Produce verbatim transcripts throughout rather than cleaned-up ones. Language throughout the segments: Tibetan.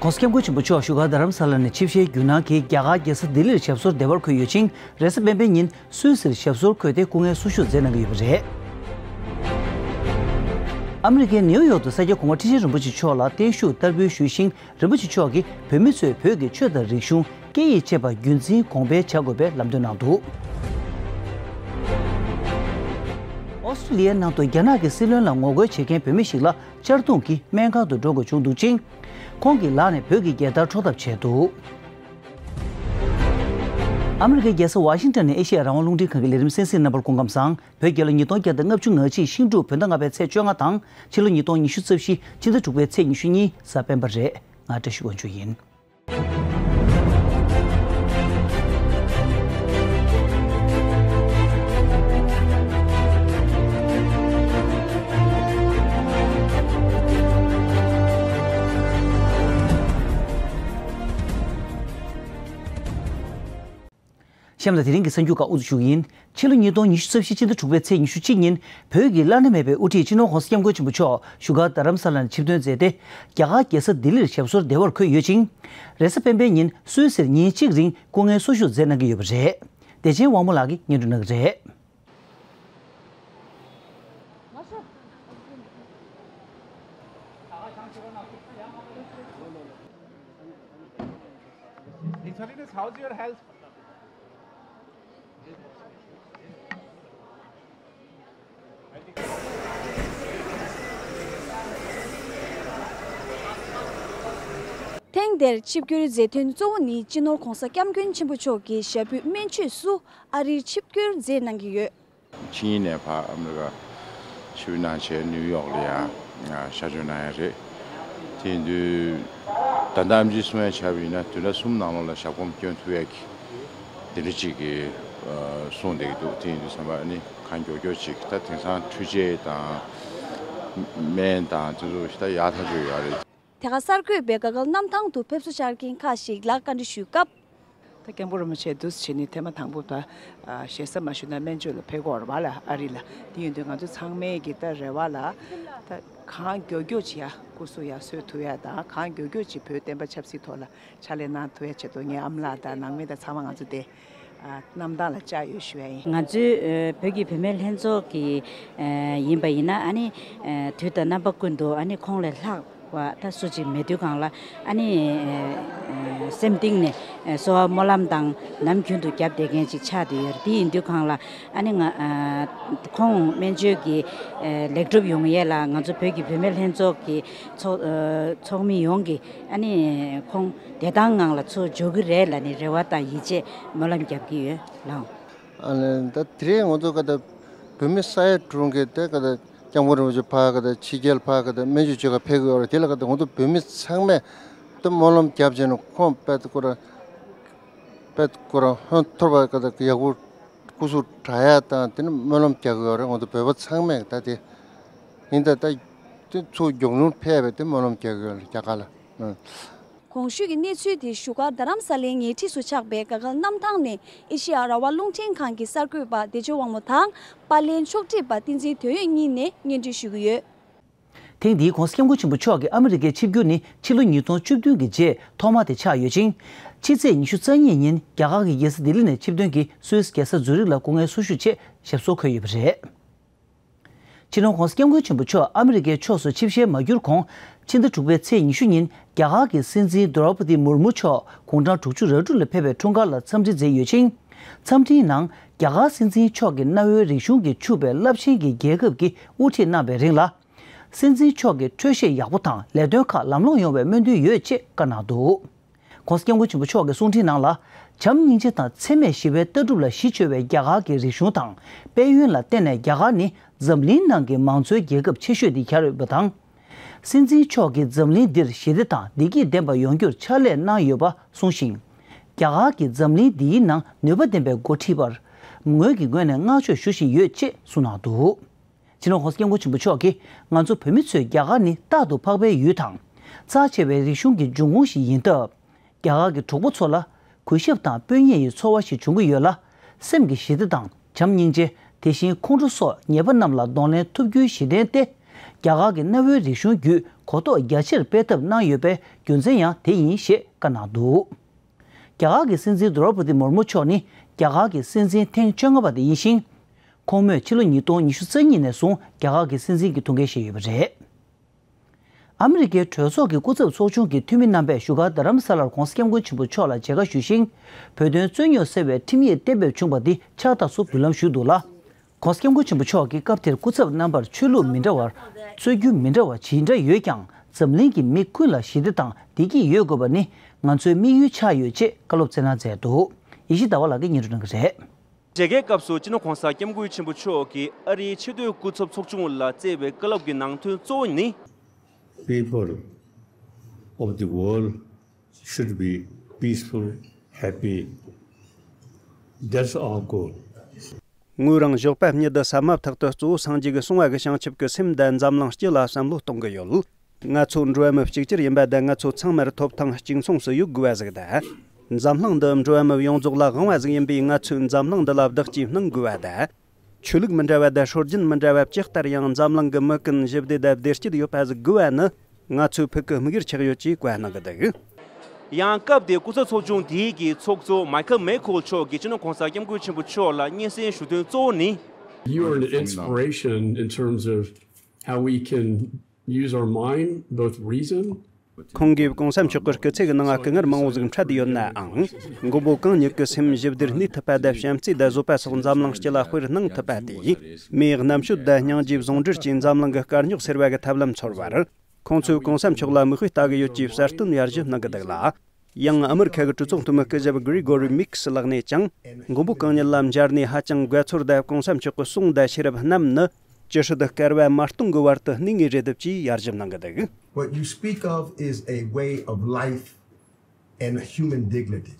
༸གོང་ས་༸སྐྱབས་མགོན་ཆེན་པོ་མཆོག་བཞུགས་སྒར་རྡ་རམ་ས་ལ་ནས་ཆིབས་ཞལ་བསྒྱུར་གནང་གིས་རྒྱ་གར་རྒྱལ་ས་ལྡི་ལིར་ཞབས་སོར་བདེ་བར་འཁོད་ཡོད་ཅིང་། རེས་གཟའ་སྤེན་པའི་ཉིན་སུད་སིར་ཞབས་སོར་འཁོད་དེ་སྐུ་ངལ་གསོ་བཞུགས་མཛད་གནང་གི་ཡོད་པ་རེད། ཨ་མི་རི་ཀའི་ནེའུ་ཡོག་ཏུ་ས་སྐྱ་གོང་མ་ཁྲི་ཆེན་རིན་པོ་ཆེ་མཆོག་ལ་བརྟན་བཞུགས་བསྟར་འབུལ་ཞུས་ཤིང་། རིན་པོ་ཆེ་མཆོག་གིས་བོད་མི་ཚོས་བོད་ཀྱི་ཆོས་དང་རིག་གཞུང་། སྐད་ཡིག་བཅས་པ་རྒྱུན་འཛིན་གོང་འཕེལ་བྱ་དགོས་པའི་ལམ་སྟོན་གནང་འདུག་ཨོ་སི་ཀྲི་ལི་ཡའི་ནང་དུ་རྒྱ་ནག་གི་སྲིད་བློན་ལ་ངོ་རྒོལ་བྱེད་མཁན་བོད་མི་ཞིག་ལ་གཅར་རྡུང་གིས་སྨན་ཁང་དུ་འགྲོ་དགོས་བྱུང་འདུག་ཅིང་། ཁོང་གི་ལག་ནས་བོད་ཀྱི་རྒྱལ་དར་འཕྲོག་ཐབས་བྱས་འདུག་ཨ་མི་རི་ཀའི་རྒྱལ་ས་ཝ་ཤིང་ཊོན་ནས་ཨེ་ཤེ་ཡ་རང་དབང་རླུང་འཕྲིན་ཁང་གི་ལས་རིམ་གསན་གཟིགས་རྣམ་པར་སྐུ་ཁམས་བཟང་། བོད་རྒྱལ་ལོ་ཉིས་སྟོང་བརྒྱ་དང་ལྔ་བཅུ་ང་གཅིག་ཤིང་འབྲུག་བོད་ཟླ་ལྔ་པའི་ཚེས་བཅོ་ལྔ་དང་། ཕྱི་ལོ་ཉིས་སྟོང་ཉི་ཤུ་རྩ་བཞི་ཕྱི་ཟླ་དྲུག་པའི་ཚེས་ཉི་ཤུ་གཉིས་གཟའ་སྤེན་པ་རེད། ང་བཀྲ་ཤིས་དབང་ཕྱུག་ཡིན། གཤམ་ལ་དེ་རིང་གི་གསར་འགྱུར་ཁག་དབུ་འཛུགས་ཞུ་གི་ཡིན། ཕྱི་ལོ་ཉིས་སྟོང་ཉི་ཤུ་རྩ་བཞི་ཕྱི་ཟླ་དྲུག་པའི་ཚེས་ཉི་ཤུ་གཅིག་ཉིན་བོད་ཀྱི་བླ་ན་མེད་པའི་དབུ་ཁྲིད་སྤྱི་ནོར་༸གོང་ས་༸སྐྱབས་མགོན་ཆེན་པོ་མཆོག་བཞུགས་སྒར་རྡ་རམ་ས་ལ་ནས་ཆིབས་ཐོན་མཛད་དེ། རྒྱ་གར་རྒྱལ་ས་ལྡི་ལིར་ཞབས་སོར་བདེ་བར་འཁོད་ཡོད་ཅིང་། རེས་གཟའ་སྤེན་པའི་ཉིན་སུད་སིར་ཉིན་གཅིག་རིང་སྐུ་ངལ་གསོ་བཞུགས་མཛད་གནང་གི་ཡོད་པ་རེད། བདེ་ཆེན་དབང་མོ་ལགས་ཀྱིས་སྙན་སྒྲོན་གནང་གི་རེད། His Holiness, how's your health? ཐེངས་འདིར་ཆིབས་བསྒྱུར་མཛད་དོན་གཙོ་བོ་ནི་སྤྱི་ནོར་༸གོང་ས་༸སྐྱབས་མགོན་ཆེན་པོ་མཆོག་གི་ཞབས་པུས་སྨན་བཅོས་སུ་ཨ་རིར་ཆིབས་བསྒྱུར་མཛད་གནང་གི་ཡོད། ཕྱི་ཉིན་ནས་ཕར་ཨ་མི་རི་ཀ་ཆིབས་བསྒྱུར་གནང་བྱས་ནིའུ་ཡོག་ལ་ཡང་ང་ཤར་བསྐྱོད་གནང་ཡ་རེད། དེ་ཡིན་དུས་ད་ལྟ་ཨེམ་ཆི་གསུང་ཡ་ཆགས་པ་ཡིན་ན་བདུན་ཕྲག་གསུམ་ནང་ལོགས་ལ་ཞབས་གོམ་སྐྱོན་ཐུབ་ཡ་གི་དེ་འདྲ་ཅིག་གི་གསུངས་བསྡད་ཀྱི་འདུག་དེ་ཡིན་དུས་ཙམ་པ་ཨ་ནི་གང་མགྱོགས་མགྱོགས་ཅིག་ད་དེང་སང་འཕྲུལ་ཆས་དང་སྨན་དང་དེ་ཚོ་ད་ཡག་ཐག་ཆོད་ཡོད་རེད། དེ་ག་གསར་འགོད་པས་དགའ་སྐལ་གནམ་ཐང་དུ་ཕེབས་བསུ་བཅར་མཁན་ཁག་ཞིག་ལ་བཀའ་འདྲི་ཞུས་སྐབས། ད་སྐྱབས་མགོན་རིན་པོ་ཆེ་འདུག་སེ་བྱས་ནས་ཐེངས་མ་དང་པོ་ད་ཞེ་ས་མ་ཞུ་ན་སྨན་བཅོས་ལ་ཕེབས་ཀྱི་ཡོད་རེད་བ་ལ་ཨ་རི་ལ། དེ་ཡིན་དུས་ང་ཚོ་ཚང་མའི་གི་ད་རེ་བ་ལ་ད་གང་མགྱོགས་མགྱོགས་ཅིག་ཡ་སྐུ་གཟུགས་ཡར་གསོ་ཐུབ་ཡ་དང་གང་མགྱོགས་མགྱོགས་ཅིག་བོད་བསྟན་པ་ཆབ་སྲིད་ཐོག་ལ་ཕྱག་ལས་གནང་ཐུབ་ཡ་ཆེད་དུ་ངའི་ཨ་མ་ལགས་དང་ནང་མི་དང་ཚང་མ་ང་ཚོ་དེ་གནམ་ཐང་ལ་བཅར་ཡོད་ཞུ་ཡ་ཡིན། ང་ཚོའི་བོད་ཀྱི་བུད་མེད་ལྷན་ཚོགས་ཀྱི་ཡིན་པ་ཡིན་ན་ཨ་ནི་དུས་དང་རྣམ་པ་ཀུན་ཏུ་ཨ་ནི་ཁོང་ལས་ལྷག་པ་ད་སུ་གཅིག་མེད་དུས་གང་ལ་ཨ་ནི་སེམས་གཏིང་ནས་གསོལ་བ་སྨོན་ལམ་དང་ནམ་རྒྱུན་དུ་རྒྱབ་བསྡད་མཁན་ཅིག་ཆགས་བསྡད་ཡོད་རེད། དེ་ཡིན་དུས་གང་ལ་ཨ་ནི་ང་ཁོང་སྨན་བཅོས་ཀྱི་ལེགས་གྲུབ་ཡོང་ཡས་ལ་ང་ཚོ་བོད་ཀྱི་བུད་མེད་ལྷན་ཚོགས་ཀྱི་ཚོགས་ཚོགས་མི་ཡོངས་ཀྱིས་ཨ་ནི་ཁོང་བདེ་ཐང་ངང་ལ་ཚུར་འབྱོར་གྱི་རེད་ལབ་ནས་རེ་བ་དང་ཡིད་ཆེས་སྨོན་ལམ་རྒྱབ་ཀྱི་ཡོད་ལགས། ཨ་ནི་ད་དེ་རིང་ང་ཚོ་ཀ་ད་བོད་མི་ས་ཡ་དྲུག་གི་དེ་ཀ་ད་སྐྱབས་མགོན་རིན་པོ་ཆེ་ཕ་ཀ་ད་ཕྱི་རྒྱལ་ཕ་ཀ་ད་སྨན་བཅོས་བྱེད་ག་ཕེབས་ཀྱི་ཡོད་རེད། དེ་ལ་ཀ་ད་ང་ཚོ་བོད་མི་ཚང་མས་ད་སྨོན་ལམ་རྒྱབ་བྱས་ནས་ཁོང་དཔེ་ཁོ་རང་དཔེ་ཁོ་རང་ཧོན་ཐོར་བ་ཀ་ད་ཡག་པོ་སྐུ་གཟུགས་དྲག་ཡ་དང་དེ་ནི་སྨོན་ལམ་རྒྱག་གི་ཡོད་རེད། ང་ཚོ་བོད་པ་ཚང་མས་ད་དེ་ཡིན་ད་ད་དེ་ཚུར་མགྱོགས་མྱུར་ཕེབས་པའི་དེ་སྨོན་ལམ་རྒྱག་གི་ཡོད་རེད་རྒྱ་གར་ལ། གོང་ཞུས་ཀྱི་གནས་ཚུལ་དེ་བཞུགས་སྒར་རྡ་རམ་ས་ལའི་ཉེ་འཁྲིས་སུ་ཆགས་པའི་དགའ་སྐལ་གནམ་ཐང་ནས་ཨེ་ཤེ་ཡ་རང་དབང་རླུང་འཕྲིན་ཁང་གི་གསར་འགོད་པ་བདེ་ཆེན་དབང་མོ་དང་པར་ལེན་ཕྱོགས་སྒྲིག་པ་བསྟན་འཛིན་དོན་ཡོད་གཉིས་ནས་སྙན་སྒྲོན་ཞུ་གི་ཡོད། ཐེངས་འདིའི་༸གོང་ས་༸སྐྱབས་མགོན་ཆེན་པོ་མཆོག་གི་ཨ་མི་རི་ཀའི་ཆིབས་བསྒྱུར་ནི་ཕྱི་ལོ་ཉིས་སྟོང་བཅུ་བདུན་གྱི་རྗེས་ཐོག་མ་དེ་ཆགས་ཡོད་ཅིང་། ཕྱི་ཚེས་ཉི་ཤུ་རྩ་གཉིས་ཉིན་རྒྱ་གར་གྱི་རྒྱལ་ས་ལྡི་ལི་ནས་ཆིབས་ཐོན་གྱིས་སུད་སི་རྒྱལ་ས་ཛུ་རིག་ལ་སྐུ་ངལ་གསོ་བཞུགས་ཆེད་ཞབས་སོར་འཁོད་ཡོད་པ་རེད། སྤྱི་ནོར་༸གོང་ས་༸སྐྱབས་མགོན་ཆེན་པོ་མཆོག་ཨ་མི་རི་ཀའི་ཕྱོགས་སུ་ཆིབས་ཞལ་མ་བསྒྱུར་གོང་། ཕྱི་ཟླ་དྲུག་པའི་ཚེས་ཉི་ཤུ་ཉིན་རྒྱ་གར་གྱི་སྲིད་འཛིན་དྲོ་པ་ཏི་མུར་མུ་མཆོག་དགུང་གྲངས་དྲུག་ཅུ་རེ་དྲུག་ལ་ཕེབས་པའི་འཁྲུངས་སྐར་ལ་འཚམས་འདྲི་མཛད་ཡོད་ཅིང་། འཚམས་འདྲིའི་ནང་རྒྱ་གར་སྲིད་འཛིན་མཆོག་གིས་གནའ་བོའི་རིག་གཞུང་གིས་ཕྱུག་པའི་རླབས་ཆེན་གྱི་རྒྱལ་ཁབ་ཀྱི་དབུ་ཁྲིད་གནང་བའི་རིང་ལ། སྲིད་འཛིན་མཆོག་གི་འཕྲོད་བཞེས་ཡག་པོ་དང་ལས་དོན་ཁག་ལམ་ལྷོང་ཡོང་བའི་སྨོན་འདུན་ཡོད་ཅེས་བཀའ་གནང་འདུག ༸གོང་ས་༸སྐྱབས་མགོན་ཆེན་པོ་མཆོག་གི་གསུང་འཕྲིན་ནང་ལ། བྱམས་སྙིང་རྗེ་དང་འཚེ་མེད་ཞི་བའི་ལྟ་གྲུབ་ལ་གཞི་བཅོལ་བའི་རྒྱ་གར་གྱི་རིག་གཞུང་དང་དཔལ་ཡོན་ལ་བརྟེན་ནས་རྒྱ་གར་ནི་འཛམ་གླིང་ནང་གི་མང་གཙོའི་རྒྱལ་ཁབ་ཆེ་ཤོས་དེ་གྱུར་ཡོད་པ་དང་། སྲིད་འཛིན་མཆོག་གིས་འཛམ་གླིང་འདིར་ཞི་བདེ་དང་བདེ་སྐྱིད་ལྡན་པ་ཡོང་རྒྱུར་ཕྱག་ལས་གནང་ཡོད་པ་གསུངས་ཤིང་། རྒྱ་གར་གྱིས་འཛམ་གླིང་འདིའི་ནང་ནུས་པ་ལྡན་པའི་འགོ་ཁྲིད་པར་ངོས་ཀྱི་ངོས་ནས་བསྔགས་བརྗོད་ཞུ་བཞིན་ཡོད་ཅེས་གསུངས་གནང་འདུག་སྤྱི་ནོར་༸གོང་ས་༸སྐྱབས་མགོན་ཆེན་པོ་མཆོག་གིས་ང་ཚོ་བོད་མི་ཚོས་རྒྱ་གར་ནི་རྟག་ཏུ་འཕགས་པའི་ཡུལ་དང་། རྩ་ཆེ་བའི་རིག་གཞུང་གི་འབྱུང་ཁུངས་ཤིག་ཡིན་སྟབས། རྒྱ་གར་གྱི་གྲོགས་པོ་ཚོ་ལ་གུས་ཞབས་དང་དཔོན་གཉེར་ཡི་ཚོར་བ་ཞིག་འབྱུང་གི་ཡོད་ལ། སེམས་ཀྱི་ཞི་བདེ་དང་བྱམས་སྙིང་རྗེ། དེ་བཞིན་ཁོང་ཁྲོ་སོགས་ཉེས་པ་རྣམས་ལ་གདོང་ལེན་ཐུབ་རྒྱུའི་གཞི་རྟེན་ཏེ། རྒྱ་གར་གྱི་གནའ་བོའི་རིག་གཞུང་བརྒྱུད་གོ་རྟོགས་རྒྱ་ཆེར་སྤེལ་ཐབས་གནང་ཡོད་པའི་རྒྱུ་མཚན་ཡང་དེ་ཡིན་ཞེས་བཀའ་གནང་འདུག་རྒྱ་གར་གྱི་སྲིད་འཛིན་དྲོ་པ་དི་མུར་མུ་མཆོག་ནི་རྒྱ་གར་གྱི་སྲིད་འཛིན་ཐེངས་བཅོ་ལྔ་པ་དེ་ཡིན་ཞིང་། ཁོང་མོས་ཕྱི་ལོ་ཉིས་སྟོང་ཉི་ཤུ་རྩ་གཉིས་ནས་བཟུང་རྒྱ་གར་གྱི་སྲིད་འཛིན་གྱི་ཐུགས་འགན་བཞེས་ཡོད་པ་རེད། ཨ་མི་རི་ཀའི་གྲོས་ཚོགས་ཀྱི་སྐུ་ཚབ་ཚོགས་ཆུང་གི་འཐུས་མི་རྣམ་པས་བཞུགས་སྒར་རྡ་རམ་ས་ལར་༧གོང་ས་༧སྐྱབས་མགོན་ཆེན་པོ་མཆོག་ལ་མཇལ་ཁ་ཞུས་ཤིང་། བོད་དོན་རྩོད་རྙོག་སེལ་བའི་ཁྲིམས་ཡིག་གཏན་འབེབས་བྱུང་པ་འདི་ཕྱག་རྟགས་སུ་འབུལ་ལམ་ཞུས་འདུག་ལ། ༧གོང་ས་༧སྐྱབས་མགོན་ཆེན་པོ་མཆོག་གིས་སྐབས་དེར་སྐུ་ཚབ་རྣམ་པར་ཆོས་ལུགས་མི་འདྲ་བར། རྩོད་རྒྱུ་མི་འདྲ་བ་ཇི་འདྲ་ཡོད་ཀྱང་འཛམ་གླིང་གི་མི་ཀུན་ལ་ཞི་བདེ་དང་བདེ་སྐྱིད་ཡོད་དགོས་པ་ནི་ང་ཚོའི་དམིགས་ཡུལ་ཆགས་ཡོད་ཅེས་བཀའ་སློབ་སྩལ་གནང་མཛད་འདུག་ཡེ་ཤེས་ཟླ་བ་ལགས་ཀྱིས་སྙན་སྒྲོན་གནང་གི་རེད། མཇལ་ཁའི་སྐབས་སུ་སྤྱི་ནོར་༧གོང་ས་༧སྐྱབས་མགོན་ཆེན་པོ་མཆོག་གིས་ཨ་རིའི་ཆེས་མཐོའི་སྐུ་ཚབ་ཚོགས་ཆུང་ལ་སྩལ་བའི་བཀའ་སློབ་ཀྱི་ནང་དོན་གཙོ་བོ་ནི། People of the world should be peaceful, happy. That's our goal. ངོས་རང་ཞོགས་པ་ཉིད་དུ་ཟ་མ་ཐག་ཏུ་གཙོ་བོ་སངས་རྒྱས་ཀྱིས་གསུངས་པ་གི་བྱང་ཆུབ་ཀྱི་སེམས་དང་འཛམ་གླིང་སྤྱི་ལ་བསམ་བློ་གཏོང་གི་ཡོད། ང་ཚོ་འགྲོ་བ་མི་གཅིག་གྱུར་ཡིན་པ་དང་ང་ཚོ་ཚང་མར་ཐོབ་ཐང་གཅིག་མཚུངས་སུ་ཡོད་དགོས་པ་ཟིག་དང་། འཛམ་གླིང་འདི་འགྲོ་བ་མི་ཡོངས་རྫོགས་ལ་དབང་བ་ཟིག་ཡིན་པས་ང་ཚོས་འཛམ་གླིང་འདི་ལ་བདག་གཅེས་གནང་དགོས་པ་དང་། ཆོས་ལུགས་མི་འདྲ་བ་དང་སྲོལ་རྒྱུན་མི་འདྲ་བ་ཇི་ལྟར་ཡང་འཛམ་གླིང་གི་མི་ཀུན་ཞི་བདེ་དང་བདེ་སྐྱིད་ཡོད་པ་ཟིག་དགོས་པ་ནི་ང་ཚོའི་ཕུགས་ཀྱི་དམིགས་ཡུལ་ཆགས་ཡོད་ཅེས་བཀའ་གནང་གི་འདུག་ཡང་སྐབས་དེའི་སྐུ་ཚབ་ཚོགས་ཆུང་དེའི་གི་ཚོགས་གཙོ་མའི་ཁལ་མེ་ཁོལ་མཆོག་གིས་སྤྱི་ནོར་༧གོང་ས་༧སྐྱབས་མགོན་ཆེན་པོ་མཆོག་ལ་སྙན་སེང་ཞུ་དོན་གཙོ་བོ་ནི། You are an inspiration in terms of how we can use our mind, both reason. ཁོང་གིས་༧གོང་ས་མཆོག་གི་སྐུ་ཚེ་གི་ནང་སྐུ་ངལ་མང་བོ་ཟིག་འཕྲད་ཡོད་ནའང་། མགོན་པོ་གང་ཉིད་ཀྱི་སེམས་ཞི་བདེར་གནས་ཐུབ་པ་དང་བྱམས་བརྩེ་དང་བཟོད་པ་སོགས་འཛམ་གླིང་སྤྱི་ལ་སྤེལ་གནང་ཐུབ་པ་དེས། མིའི་རྣམ་དཔྱོད་དང་སྙིང་རྗེ་ཟུང་འབྲེལ་གྱིས་འཛམ་གླིང་གི་དཀའ་རྙོག་སེལ་བ་གི་ཐབས་ལམ་འཚོལ་བར། ཁོང་ཚོས་༧གོང་ས་མཆོག་ལ་མིག་དཔེ་ལྟ་གི་ཡོད་ཅེས་གསལ་སྟོན་ཡར་ཞུ་གནང་གི་འདུག་ལ། ཡང་ཨ་མི་རི་ཁ་གི་གྲོས་ཚོགས་འཐུས་མི་སྐུ་ཞབས་གྷི་རི་གོ་རི་མིག་སི་ལགས་ནས་ཀྱང་། མགོན་པོ་གང་ཉིད་ལ་མཇལ་ནས་ཧ་ཅང་དགའ་ཚོར་དང་༧གོང་ས་མཆོག་གི་གསུང་དང་ཤེས་རབ་རྣམས་ནི་ཅི་སྲིད་དུ་སྐལ་བ་མ་སྟོང་གི་བར་དུ་གནས་ངེས་རེད་འདུག་ཅེས་ཡར་ཞུ་གནང་གི་འདུག What you speak of is a way of life and human dignity.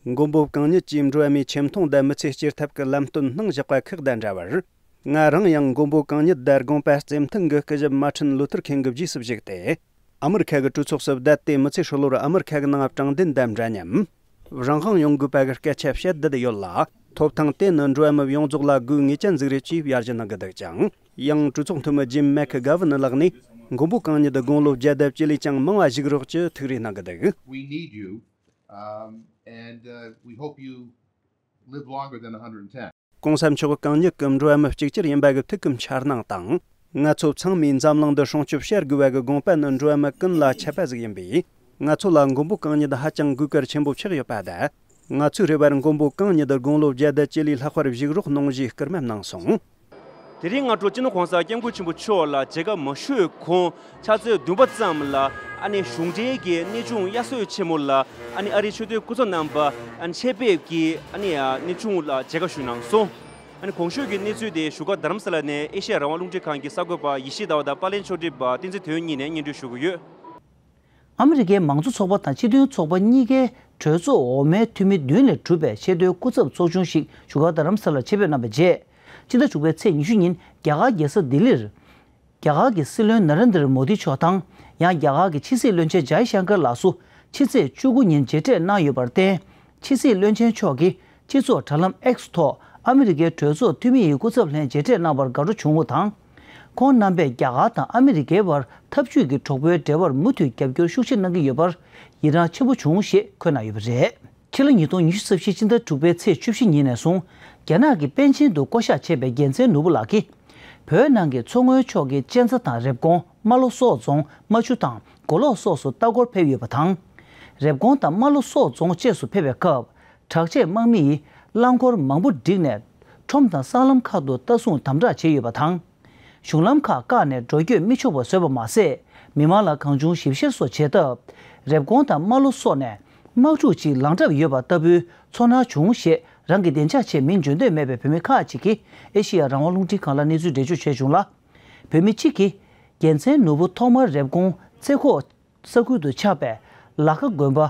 མགོན་པོ་གང་ཉིད་ཀྱིས་འགྲོ་བ་མིའི་ཁྱིམ་སྟོང་དང་མི་ཚེ་སྐྱེལ་ཐབས་ཀྱི་ལམ་སྟོན་གནང་བཞག་པ་ཁག་དང་འདྲ་བར། ང་རང་ཡང་མགོན་པོ་གང་ཉིད་དང་དགོངས་པ་རྩེ་མཐུན་གྱི་སྐུ་ཞབས་མར་ཊིན་ལུ་ཐར་ཁིང་གི་རྗེས་སུ་བཞུགས་ཏེ། ཨ་མི་རི་ཁ་གི་གྲོས་ཚོགས་སུ་བསྡད་དེ་མི་ཚེ་ཧྲིལ་བོར་ཨ་མི་རི་ཁ་གི་ནང་དྲང་བདེན་དང་འདྲ་མཉམ། རང་དབང་ཡོང་དགོས་པ་གི་སྐད་ཆ་བཤད་བསྡད་ཡོད་ལ། ཐོབ་ཐང་དེ་ནི་འགྲོ་བ་མི་ཡོངས་རྫོགས་ལ་དགོས་ངེས་ཅན་ཟིག་རེད་ཅེས་ཡར་ཞུ་གནང་གི་འདུག་ཅིང་། ཡང་གྲོས་ཚོགས་འཐུས་མི་ཇིམ་མེག་གྷ་ཝན་ལགས་ནས་མགོན་པོ་གང་ཉིད་དགུང་ལོ་བརྒྱ་དང་བཅུ་ལས་ཀྱང་མང་བ་བཞུགས་རོགས་ཀྱི་ཐུགས་རེ་གནང་གི་འདུག We need you, um, and, uh, we hope you live longer than a hundred and ten. ༧གོང་ས་མཆོག་གང་ཉིད་ཀྱིས་འགྲོ་བ་མི་གཅིག་གྱུར་ཡིན་པ་གི་ཐུགས་ཀྱི་འཆར་སྣང་དང་། ང་ཚོ་ཚང་མས་འཛམ་གླིང་འདི་སྲུང་སྐྱོབ་བྱ་དགོས་པ་གི་དགོངས་པ་ནི་འགྲོ་བ་མི་ཀུན་ལ་ཆད་པ་ཟིག་ཡིན་པས། ང་ཚོ་ལ་མགོན་པོ་གང་ཉིད་ཧ་ཅང་དགོས་གལ་ཆེན་པོ་ཆགས་ཡོད་པ་དང་། ང་ཚོའི་རེ་བར་མགོན་པོ་གང་ཉིད་དགུང་ལོ་བརྒྱ་དང་བཅུ་ལས་ལྷག་པར་བཞུགས་རོགས་གནང་ཞེས་སྐུལ་མ་གནང་སོང་། དེ་རིང་སྔ་དྲོ་སྤྱི་ནོར་༧གོང་ས་༧སྐྱབས་མགོན་ཆེན་པོ་མཆོག་ལ་མཇལ་ཁ་མ་ཞུས་གོང་ཕྱག་ཚོད་བདུན་པ་ཙམ་ལ་ཨ་ནི་གཞུང་འབྲེལ་གྱི་གནས་ཆུང་དབྱར་གསོལ་ཆེན་མོ་ལ་ཨ་ནི་ཨ་རིའི་ཆེས་མཐོའི་སྐུ་ཚབ་རྣམ་པ་ཨ་ནི་ཆེད་ཕེབས་ཀྱིས་ཨ་ནི་གནས་ཆུང་ལ་མཇལ་ཁ་ཞུས་གནང་སོང་། ཨ་ནི་གོང་ཞུས་ཀྱི་གནས་ཚུལ་དེ་བཞུགས་སྒར་རྡ་རམ་ས་ལ་ནས་ཨེ་ཤེ་ཡ་རང་དབང་རླུང་འཕྲིན་ཁང་གི་གསར་འགོད་པ་ཡེ་ཤེས་ཟླ་བ་དང་པ་ལན་ཕྱོགས་སྒྲིག་པ་བསྟན་འཛིན་དོན་གཉིས་ནས་སྙན་སྒྲོན་ཞུ་གི་ཡོད། ཨ་མི་རི་ཀའི་མང་གཙོ་ཚོགས་པ་དང་སྤྱི་མཐུན་ཚོགས་པ་གཉིས་ཀའི་གྲོས་ཚོགས་འོག་མའི་འཐུས་མི་བདུན་ལས་གྲུབ་པའི་ཆེས་མཐོའི་སྐུ་ཚབ་ཚོགས་ཆུང་ཞིག་བཞུགས་སྒར་རྡ་རམ་ས་ལར་ཆེད་ཕེབས་གནང་བའི་རྗེས། སྤྱི་ཟླ་དྲུག་པའི་ཚེས་ཉི་ཤུ་ཉིན་རྒྱ་གར་རྒྱལ་ས་ལྡི་ལིར། རྒྱ་གར་གྱི་སྲིད་བློན་ན་རེན་དྲ་མོ་དི་མཆོག་དང་། ཡང་རྒྱ་གར་གྱི་ཕྱི་སྲིད་བློན་ཆེན་ཇའི་ཤང་ཀར་ལགས་སུ་ཕྱི་ཚེས་བཅུ་དགུ་ཉིན་མཇལ་འཕྲད་གནང་ཡོད་པར་བརྟེན། ཕྱི་སྲིད་བློན་ཆེན་མཆོག་གིས་སྤྱི་ཚོགས་དྲ་ལམ་X་ཐོག་ཨ་མི་རི་ཀའི་གྲོས་ཚོགས་འཐུས་མི་ཡི་སྐུ་ཚབ་ལྷན་མཇལ་འཕྲད་གནང་བར་དགའ་སྤྲོ་བྱུང་བ་དང་། ཁོང་རྣམ་པས་རྒྱ་གར་དང་ཨ་མི་རི་ཀའི་བར་འཐབ་ཇུས་ཀྱི་གྲོགས་པོའི་འབྲེལ་བར་མུ་མཐུད་རྒྱབ་སྐྱོར་ཤུགས་ཆེ་གནང་གི་ཡོད་པར་ཡི་རངས་ཆེན་པོ་བྱུང་ཞེས་འཁོད་གནང་ཡོད་པ་རེད། ཕྱི་ལོ་ཉིས་སྟོང་ཉི་ཤུ་རྩ་བཞི་སྤྱི་ཟླ་དྲུག་པའི་ཚེས་བཅུ་བཞི་ཉིན་ནས་བཟུང་རྒྱ་ནག་གི་པཎ་ཆེན་དུ་བསྐོ་གཞག་བྱས་པའི་རྒྱལ་མཚན་ནོར་བུ་ལགས་ཀྱིས། བོད་ནང་གི་མཚོ་སྔོན་ཕྱོགས་ཀྱི་གཅན་ཚ་དང་རེབ་གོང་། རྨ་ལྷོ་སོག་རྫོང་རྨ་ཆུ་དང་མགོ་ལོག་སོགས་སུ་ལྟ་སྐོར་ཕེབས་ཡོད་པ་དང་། རེབ་གོང་དང་རྨ་ལྷོ་སོག་རྫོང་བཅས་སུ་ཕེབས་པའི་སྐབས། དྲག་ཆས་དམག་མི་ཡིས་རླངས་འཁོར་མང་པོ་བསྒྲིགས་ནས་ཁྲོམ་དང་སྲང་ལམ་ཁག་ཏུ་ལྟ་སྲུང་དམ་དྲག་བྱས་ཡོད་པ་དང་། གཞུང་ལམ་ཁག་བཀག་ནས་འགྲོ་སྐྱོད་མི་ཆོག་པ་བཟོས་པ་མ་ཟད། མི་མང་ལ་གང་བྱུང་ཞིབ་བཤེར་སོགས་བྱས་སྟབས། རེབ་གོང་དང་རྨ་ལྷོ་སོགས་ནས་དམག་འཁྲུག་ཅིག་ལངས་གྲབས་ཡོད་པ་ལྟ་བུའི་ཚོར་སྣང་བྱུང་ཞེས་རང་གི་བདེ་འཇགས་ཆེད་མིང་བརྗོད་འདོད་མེད་པའི་བོད་མི་ཁག་ཅིག་གིས་ཨེ་ཤེ་ཡ་རང་དབང་རླུང་འཕྲིན་ཁང་ལ་གནས་ཚུལ་འགྲེལ་བརྗོད་བྱས་བྱུང་ལ། བོད་མི་གཅིག་གིས་རྒྱལ་མཚན་ནོར་བུ་ཐོག་མར་རེབ་གོང་རྩེ་ཁོག་ས་ཁུལ་དུ་ཆགས་པའི་ལ་ཁ་དགོན་པ་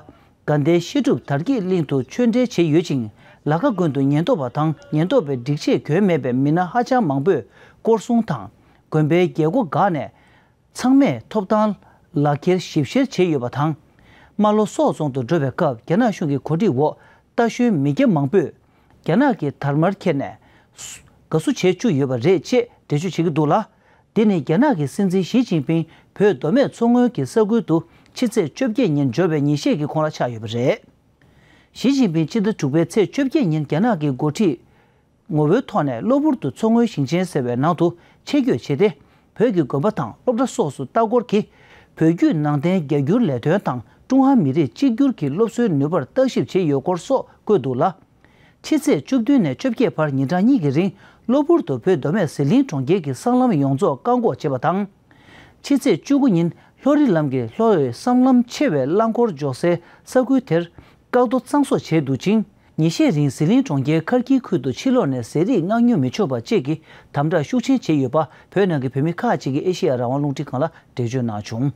དགའ་ལྡན་བཤད་སྒྲུབ་དར་རྒྱས་གླིང་དུ་ཆོས་འབྲེལ་བྱས་ཡོད་ཅིང་། ལ་ཁ་དགོན་དུ་ཉེན་རྟོག་པ་དང་ཉེན་རྟོག་པའི་སྒྲིག་ཆས་གྱོན་མེད་པའི་མི་སྣ་ཧ་ཅང་མང་པོས་སྐོར་སྲུང་དང་། དགོན་པའི་རྒྱལ་སྒོ་བཀག་ནས་ཚང་མས་ཐོབ་ཐང་ལག་འཁྱེར་ཞིབ་བཤེར་བྱས་ཡོད་པ་དང་། རྨ་ལྷོ་སོག་རྫོང་དུ་འགྲོ་བའི་སྐབས་རྒྱ་ནག་གཞུང་གི་གོ་སྒྲིག་འོག་རྟ་ཞོན་མི་སྐྱ་མང་པོས་རྒྱ་ནག་གི་དར་དམར་འཁྱེར་ནས་དགའ་བསུ་བྱས་བཅུག་ཡོད་པ་རེད་ཅེས་འགྲེལ་བརྗོད་བྱེད་ཀྱི་འདུག་ལ། འདི་ནི་རྒྱ་ནག་གི་སྲིད་འཛིན་ཞི་ཅིན་ཕིང་བོད་མདོ་སྨད་མཚོ་སྔོན་གྱི་ས་ཁུལ་དུ་ཕྱི་ཚེས་བཅོ་བརྒྱད་ཉིན་འབྱོར་བའི་ཉིན་ཤས་ཀྱི་གོང་ལ་ཆགས་ཡོད་པ་རེད། ཞི་ཅིན་ཕིང་ཕྱི་ཟླ་དྲུག་པའི་ཚེས་བཅོ་བརྒྱད་ཉིན་རྒྱ་ནག་གི་འགོ་ཁྲིད་ངོ་བོའི་ཐོག་ནས་གློ་བུར་དུ་མཚོ་སྔོན་ཞིང་ཆེན་ཟེར་བའི་ནང་དུ་ཆེད་བསྐྱོད་བྱས་ཏེ། བོད་ཀྱི་དགོན་པ་དང་སློབ་གྲྭ་སོགས་སུ་ལྟ་སྐོར་གྱིས་བོད་བརྒྱུད་ནང་བསྟན་རྒྱ་སྒྱུར་ལས་དོན་དང་ཀྲུང་ཧྭ་མི་རིགས་གཅིག་གྱུར་གྱི་སློབ་གསོའི་ནུས་པར་བརྟག་ཞིབ་བྱས་ཡོད་སྐོར་སོགས་བཀོད་འདུག་ལ། ཕྱི་ཚེས་བཅུ་བདུན་ནས་བཅོ་བརྒྱད་བར་ཉིན་གྲངས་གཉིས་ཀྱི་རིང་གློ་བུར་དུ་བོད་མདོ་སྨད་ཟི་ལིང་གྲོང་ཁྱེར་གྱི་སྲང་ལམ་ཡོངས་རྫོགས་བཀག་འགོག་བྱས་པ་དང་། ཕྱི་ཚེས་བཅུ་དགུ་ཉིན་ལྷོ་རི་ལམ་གྱི་ལྷོ་འོད་སྲང་ལམ་ཆེ་བའི་རླངས་འཁོར་འཇོག་སའི་ས་ཁུལ་དེར་བཀག་རྡོ་གཙང་བཟོ་བྱས་འདུག་ཅིང་། ཉིན་ཤས་རིང་ཟི་ལིང་གྲོང་ཁྱེར་མཁར་དཀྱིལ་ཁུལ་དུ་ཕྱི་ལོགས་ནས་ཟས་རིགས་མངགས་ཉོ་མི་ཆོག་པ་བཅས་ཀྱི་དམ་དྲག་ཤུགས་ཆེན་བྱས་ཡོད་པ་བོད་ནང་གི་བོད་མི་ཁག་ཅིག་གིས་ཨེ་ཤེ་ཡ་རང་དབང་རླུང་འཕྲིན་ཁང་ལ་འགྲེལ་བརྗོད་གནང་བྱུང་།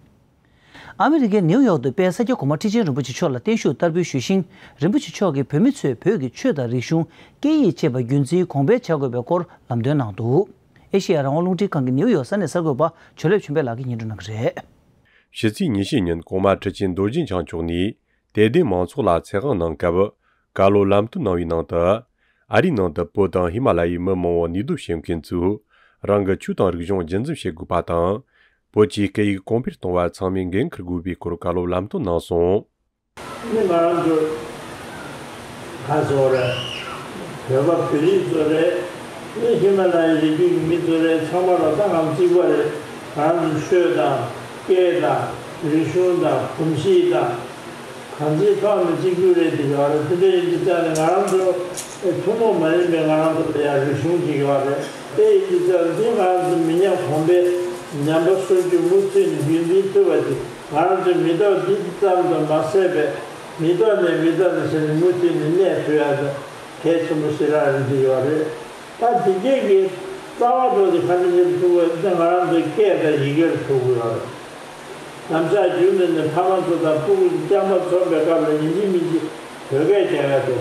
ཨ་མི་རི་ཀའི་ནིའུ་ཡོག་ཏུ་དཔལ་ས་སྐྱ་གོང་མ་ཁྲི་ཆེན་རིན་པོ་ཆེ་མཆོག་ལ་བརྟན་བཞུགས་བསྟར་འབུལ་ཞུས་ཤིང་། རིན་པོ་ཆེ་མཆོག་གིས་བོད་མི་ཚོས་བོད་ཀྱི་ཆོས་དང་རིག་གཞུང་སྐད་ཡིག་བཅས་པ་རྒྱུན་འཛིན་གོང་འཕེལ་བྱ་དགོས་པའི་སྐོར་ལམ་སྟོན་གནང་འདུག་ཨེ་ཤེ་ཡ་རང་དབང་རླུང་འཕྲིན་ཁང་གི་ནིའུ་ཡོག་ས་གནས་གསར་འགོད་པ་ཇོ་ལེབ་ཆོས་འཕེལ་ལགས་ཀྱིས་སྙན་སྒྲོན་གནང་གི་རེད། ཕྱི་ཚེས་ཉི་ཤུ་ཉིན་གོང་མ་ཁྲི་ཆེན་རྡོ་རྗེ་འཆང་མཆོག་ནས་དད་ལྡན་མང་ཚོགས་ལ་ཚེ་དབང་གནང་སྐབས། བཀའ་སློབ་ལམ་སྟོན་གནང་བའི་ནང་དུ། ཨ་རིའི་ནང་དུ་བོད་དང་ཧི་མ་ལ་ཡའི་མི་མང་བོ་གནས་སྡོད་བྱེད་མཁན་ཚོས་རང་གི་ཆོས་དང་རིག་གཞུང་རྒྱུན་འཛིན་བྱེད་དགོས་པ་དང་། བོད་ཀྱི་སྐད་ཡིག་གོང་འཕེལ་གཏོང་བར་ཚང་མས་འགན་འཁུར་དགོས་པའི་སྐོར་བཀའ་སློབ་ལམ་སྟོན་གནང་སོང་། ནི་ང་རང་ཚོ་ག་ཚོད་རེད། བོད་པ་བོད་རིགས་ཚོ་རེད། ནི་ཧི་མ་ལ་ཡའི་རི་རྒྱུད་ཀྱི་མི་ཚོ་རེད། ཚང་མ་ལ་ད་ང་གཅིག་པ་རེད། ང་རང་ཚོ་ཆོས་དང་སྐད་དང་རིག་གཞུང་དང་གོམས་གཤིས་དང་། གང་ཅིའི་ཐོག་ནས་གཅིག་གྱུར་རེད་འདི་ཡོད་རེད། དེ་འདྲ་ཡིན་དུས་ཙང་ནས་ང་རང་ཚོ་ཐུན་མོང་མ་ཡིན་པའི་ང་རང་ཚོ་ལ་ཡང་རིག་གཞུང་ཅིག་ཡོད་རེད། དེ་ཡིན་དུས་ཙང་འདི་ང་རང་ཚོ་མི་ཉམས་གོང་འཕེལ་ཉམས་པ་སོར་ཆུད་མུ་མཐུད་ནས་རྒྱུན་འཛིན་ཐུབ་པ་ཅིག་ང་རང་ཚོའི་མི་ཐོག་འདི་ཙམ་དུ་མ་ཟད་པའི་མི་ཐོག་ནས་མི་ཐོག་ནས་ཟེར་ནས་མུ་མཐུད་ནས་གནས་ཐུབ་ཡ་དེ་གལ་ཆེན་པོ་ཞེ་དྲག་རེད་འདི་ཡོད་རེད། ད་དེ་གས་ཀྱི་རྩ་བ་ཐོག་ནས་ག་འདྲ་བྱེད་ཐུབ་དགོས་ཟེར་ན་ང་རང་ཚོའི་སྐད་དང་ཡི་གེར་ཐུག་དགོས་ཡོད་རེད། ནམ་ཞག་རྒྱུན་ནས་ནས་ཕ་མ་ཚོ་དང་སྤུ་གུ་རྐྱང་པ་འཛོམས་པའི་སྐབས་ལ་ཡིན་གཅིག་མིན་གཅིག་བོད་སྐད་རྒྱག་ཡ་དེ།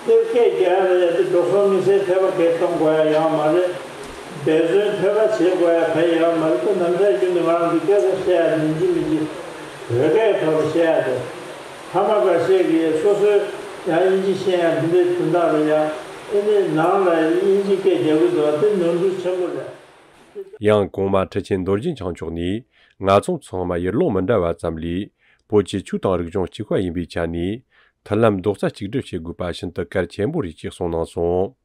དེ་སྐད་རྒྱག་ཡ་ལ་ཡ་དེ་འགྲོ་སོང་དམིགས་བསལ་ཐོལ་པ་གས་གཏོང་དགོས་ཡ་ཡོད་མ་རེད། འབད་བརྩོན་ཐོལ་པ་བྱེད་དགོས་ཡ་ག་ཡོད་མ་རེད། ད་ནམ་ཞག་རྒྱུན་ནས་ང་རང་ཚོ་སྐད་ཆ་བཤད་ཡ་ཡིན་གཅིག་མིན་གཅིག་བོད་སྐད་ཐོག་ལ་བཤད་ཡ་དེ། ཕ་མ་ཁ་ཤས་ཀྱིས་སོ་སོའི་ཡང་དབྱིན་ཇི་ཤེས་ཡ་འདི་འདྲའི་དོན་དག་ལ་ཡ་ཨེ་ནི་ནང་ལ་དབྱིན་ཇི་སྐད་རྒྱག་གི་འདུག་དེ་ནོར་འཁྲུལ་ཆེན་པོ་རེད། ཡང་གོང་མ་ཁྲི་ཆེན་རྡོ་རྗེ་འཆང་མཆོག་ནས་ང་ཚོ་ཚང་མ་ཡུལ་ལུང་མི་འདྲ་བ་ཙམ་ལས་བོད་ཀྱི་ཆོས་དང་རིག་གཞུང་གཅིག་པ་ཡིན་པའི་ཆ་ནས་མཐུན་ལམ་རྡོག་རྩ་གཅིག་སྒྲིལ་བྱེད་དགོས་པ་ཤིན་ཏུ་གལ་ཆེན་པོ་རེད་ཅེས་གསུངས་གནང་སོང་།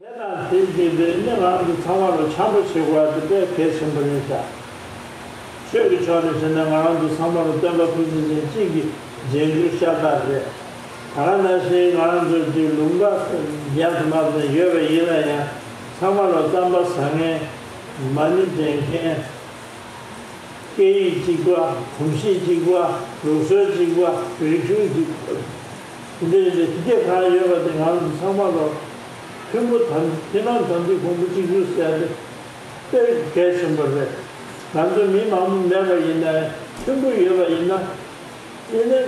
དེ་དང་དེ་བཞིན་དུ་ནི་ང་རང་ཚོ་ཚང་མ་ལ་འཆམ་པོ་བྱེད་དགོས་པ་དེ་དཔེ་གལ་ཆེན་པོ་རེད་ཤག་ཆོས་ཀྱི་ཕྱོགས་ནས་བྱས་ན་ང་རང་ཚོ་ཚང་མ་ལ་སྟོན་པ་ཐུགས་རྗེ་ཅན་གཅིག་གི་རྗེས་འཇུག་ཤ་སྟག་རེད། ད་ག་ནང་བཞིན་ང་རང་ཚོ་འདི་ལུང་པ་རྒྱ་དུ་མ་ཚོ་ཡོད་པ་ཡིན་ན་ཡང་ཚང་མ་ལ་རྩམ་པ་ཟ་མཁན་མ་ཎི་འདོན་མཁན། སྐད་ཡིག་གཅིག་པ། གོམས་གཤིས་གཅིག་པ། ལུགས་སྲོལ་གཅིག་པ། རིག་གཞུང་གཅིག་པ། དེ་འདྲ་ཡིན་ཏེ་དེ་གས་གང་ཡོད་པ་དེ་ང་ཚོ་ཚང་མ་ལ་མཐུན་པོ་དམ་མཐུན་ལམ་དམ་ཚིག་གོང་བུ་གཅིག་གྱུར་ཟེར་ཡ་དེ་དཔེ་གལ་ཆེན་པོ་རེད། ང་ཚོ་མི་མང་པོ་མེད་པ་ཡིན་ན་ཡང་མཐུན་པོ་ཡོད་པ་ཡིན་ན། དེ་ནི་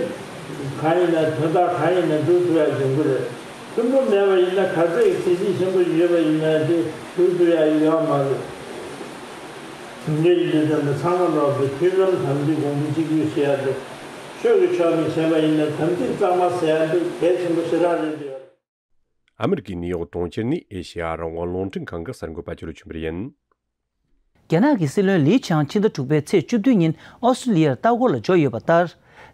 གང་ཡིན་ན་དོན་དག་གང་ཡིན་ན་སྒྲུབ་ཐུབ་ཡ་ཡོང་གི་རེད། མཐུན་པོ་མེད་པ་ཡིན་ན་ག་ཚད་གཟི་བརྗིད་ཆེན་པོ་ཡོད་པ་ཡིན་ན་དེ་སྒྲུབ་ཐུབ་ཡ་ཡོད་མ་རེད། དེ་འདྲ་ཡིན་དུས་ཙམ་ན་ཚང་མ་ལོག་པའི་མཐུན་ལམ་དམ་ཚིག་གོང་བུ་གཅིག་གྱུར་ཞེས་ཡ་དེ་ཆོས་ཀྱི་ཕྱོགས་ནས་བྱས་པ་ཡིན་ན་དམ་ཚིག་གཙང་མ་ཟེར་ཡ་དེ་གལ་ཆེན་པོ་ཞེ་དྲག་རེད་འདུག་ཨ་མི་རི་ཀའི་ནིའུ་ཡོག་གྲོང་ཁྱེར་ནས་ཨེ་ཤེ་ཡ་རང་དབང་རླུང་འཕྲིན་ཁང་གི་གསར་འགོད་པ་ཅིག་ལ་ཆུན་པར་ཡིན། རྒྱ་ནག་གི་སྲིད་བློན་ལི་ཆང་ཕྱི་ཟླ་དྲུག་པའི་ཚེས་བཅུ་བདུན་ཉིན་ཨོ་སི་ཀྲི་ལི་ཡར་ལྟ་སྐོར་ལ་འབྱོར་ཡོད་པ་ལྟར།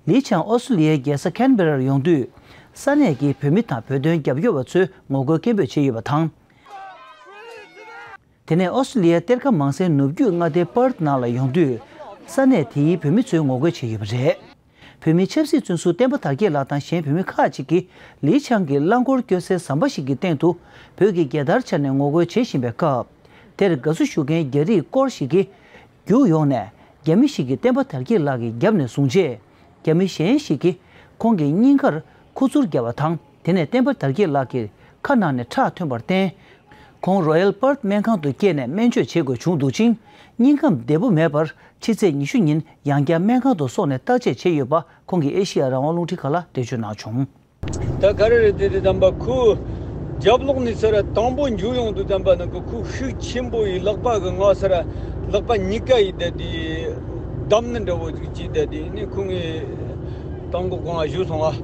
ལི་ཆང་ཨོ་སི་ཀྲི་ལི་ཡའི་རྒྱལ་ས་ཁན་བེ་རར་ཡོང་དུས། ས་གནས་ཀྱི་བོད་མི་དང་བོད་དོན་རྒྱབ་སྐྱོར་བ་ཚོས་ངོ་རྒོལ་སྐད་འབོད་བྱས་ཡོད་པ་དང་། དེ་ནས་ཨོ་སི་ཀྲི་ལི་ཡའི་གཏེར་ཁ་མང་སའི་ནུབ་རྒྱུད་མངའ་སྡེ་པར་ཐི་ནང་ལ་ཡོང་དུས། ས་གནས་དེའི་བོད་མི་ཚོས་ངོ་རྒོལ་བྱས་ཡོད་པ་རེད། བོད་མིའི་ཆབ་སྲིད་བཙོན་ཟུར་བསྟན་པ་དར་རྒྱས་ལགས་དང་གཞན་བོད་མི་ཁག་ཅིག་གིས་ལི་ཆང་གི་རླངས་འཁོར་སྐྱོད་སའི་ཟམ་པ་ཞིག་གི་སྟེང་དུ་བོད་ཀྱི་རྒྱལ་དར་འཕྱར་ནས་ངོ་རྒོལ་བྱེད་བཞིན་པའི་སྐབས། དེར་དགའ་བསུ་ཞུ་མཁན་རྒྱ་རིགས་སྐོར་ཞིག་གིས་རྒྱུགས་ཡོང་ནས་རྒྱ་མི་ཞིག་གིས་བསྟན་པ་དར་རྒྱས་ལགས་ཀྱི་རྒྱབ་ནས་བཟུང་རྗེས། རྒྱ་མི་གཞན་ཞིག་གིས་ཁོང་གི་སྙིང་ཁར་ཁུ་ཚུར་བརྒྱབ་པ་དང་། དེ་ནས་བསྟན་པ་དར་རྒྱས་ལགས་ཀྱི་ཁ་ནང་ནས་ཁྲག་ཐོན་པར་བརྟེན། ཁོང་རོ་ཡལ་པར་ཐི་སྨན་ཁང་དུ་བསྐྱལ་ནས་སྨན་བཅོས་བྱེད་དགོས་བྱུང་འདུག་ཅིང་། སྙིང་ཁམས་བདེ་པོ་མེད་པར་ཕྱི་ཚེས་ཉི་ཤུ་ཉིན་ཡང་བསྐྱར་སྨན་ཁང་དུ་སོང་ནས་བརྟག་དཔྱད་བྱས་ཡོད་པ་ཁོང་གིས་ཨེ་ཤེ་ཡ་རང་དབང་རླུང་འཕྲིན་ཁང་ལ་འགྲེལ་བརྗོད་གནང་བྱུང་། ད་ག་རེ་རེད་དེ་དེ་དམ་པ་ཁོ་རྒྱབ་ལོགས་ནས་ས་ར་དང་པོ་འཇུ་ཡོང་དུས་ཙམ་པ་ནང་གི་ཁོ་ཤུགས་ཆེན་པོ་ཡིས་ལག་པ་གི་ང་ས་ར་ལག་པ་གཉིས་ཀ་ཡིས་བསྡད་དེ་བསྡམས་ནི་འདྲ་བོ་ཅིག་བྱས་བསྡད་དེ་ནི་ཁོ་ངའི་དང་པོ་གང་བཞུ་སོང་ཨ།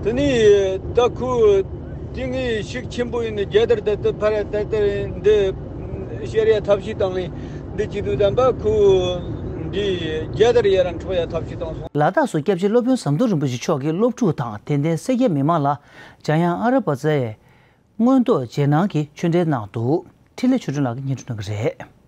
དེ་ནས་ད་ཁོ་དེ་ངའི་ཤུགས་ཆེན་པོ་ཡིན་ནི་རྒྱལ་དར་དར་དར་ཕར་དར་དར་འདི་ཤེར་ཡ་ཐབས་ཤེས་བཏང་ནས་ འདི་སྐྱིད་སྡུག་དམ་པ་ཁུ་འདི་རྒྱལ་དར་ཡ་རང་འཕྲོ་ཡ་ཐབས་ཤིག་བཏང་སོང་། ལ་དྭགས་སུ་སྐྱབས་རྗེ་སློབ་དཔོན་ཟམ་གདོང་རིན་པོ་ཆེ་མཆོག་གིས་སློབ་ཕྲུག་དང་དད་ལྡན་སེར་སྐྱ་མི་མང་ལ་འཇམ་དབྱངས་ཨ་ར་པ་ཙའི་མངོན་རྟོགས་རྗེས་གནང་གི་ཆོས་འབྲེལ་གནང་འདུག་འཕྲིན་ལས་ཆོས་སྒྲོན་ལགས་ཀྱིས་སྙན་སྒྲོན་གནང་གི་རེད།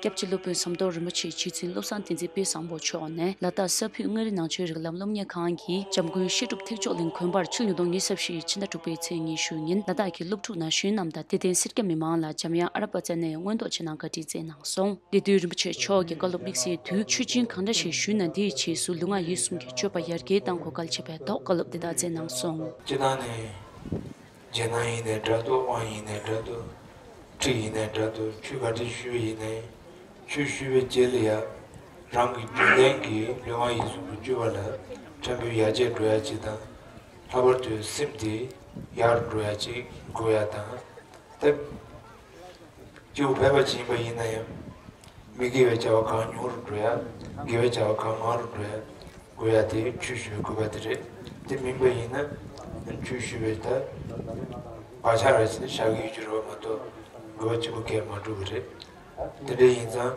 སྐྱབས་རྗེ་སློབ་དཔོན་ཟམ་གདོང་རིན་པོ་ཆེའི་རྗེ་བཙུན་བློ་བཟང་བསྟན་འཛིན་དཔལ་བཟང་པོ་མཆོག་ནས་ལ་དྭགས་ས་ཕུད་མངའ་རིས་ནང་ཆོས་རིགས་ལམ་སློབ་གཉེར་ཁང་གི་འཇམ་མགོན་བཤད་སྒྲུབ་ཐེག་མཆོག་གླིང་དགོན་པར་ཕྱི་ལོ་ཉིས་སྟོང་ཉི་ཤུ་རྩ་བཞི་ཕྱི་ཟླ་དྲུག་པའི་ཚེས་ཉི་ཤུ་ཉིན་ལ་དྭགས་ཀྱི་སློབ་ཕྲུག་ན་གཞོན་རྣམས་དང་དད་ལྡན་སེར་སྐྱ་མི་མང་ལ་འཇམ་དབྱངས་ཨ་ར་པ་ཙ་ནས་མངོན་རྟོགས་རྗེས་གནང་བཀའ་དྲིན་སྩལ་གནང་སོང་། དེ་དུས་རིན་པོ་ཆེ་མཆོག་གིས་བཀའ་སློབ་དམིགས་བསལ་དུ་ཆོས་ཆེན་གང་འདྲ་ཞིག་ཞུས་ན་དེའི་རྗེས་སུ་ལུས་ངག་ཡིད་གསུམ་གྱི་སྤྱོད་པ་ཡར་རྒྱས་གཏང་དགོས་གལ་ཆེ་བའི་ཐོག་བཀའ་སློབ་འདི་དག་སྩལ་གནང་སོང་། སྤྱིར་བཏང་ནས། རྗེས་གནང་ཡིན་ནའི་འདྲ་འདུག་དབང་ཡིན་ནའི་འདྲ་འདུག་ཁྲིད་ཡིན་ནའི་འདྲ་འདུག་ཆོས་ག་འདྲ་ཞུས་ཡིན་ནའི། ཆོས་ཞུས་པའི་རྗེས་ལ་ཡང་རང་གི་རྒྱུན་ལྡན་གྱི་ལུས་ངག་ཡིད་གསུམ་གྱི་སྤྱོད་པ་ལ་ཕྲན་བུ་ཡར་རྒྱས་འགྲོ་ཡ་ཅིག་དང་། ལྷག་པར་དུ་སེམས་དེ་ཡར་འགྲོ་ཡ་ཅིག་དགོས་ཡ་དང་། ད། སྐྱེ་བོ་ཕལ་པ་ཅིག་ཡིན་པ་ཡིན་ན་ཡང་། མི་དགེ་བའི་བྱ་བ་གང་ཉུང་རུ་འགྲོ་ཡ། དགེ་བའི་བྱ་བ་གང་མང་རུ་འགྲོ་ཡ། དགོས་ཡ་དེ་ཆོས་ཞུ་བའི་དགོས་པ་དེ་རེད། དེ་མིན་པ་ཡིན་ན་ཆོས་ཞུ་བའི་ད་བག་ཆགས་རེ་ཞིག་བཞག་གི་ཡོད་ཀྱི་རེད་པ་མ་གཏོགས་དགོས་པ་གཅིག་པུ་སྐྱེལ་མ་འགྲོ་གི་རེད། དེ་འདྲ་ཡིན་ཙང་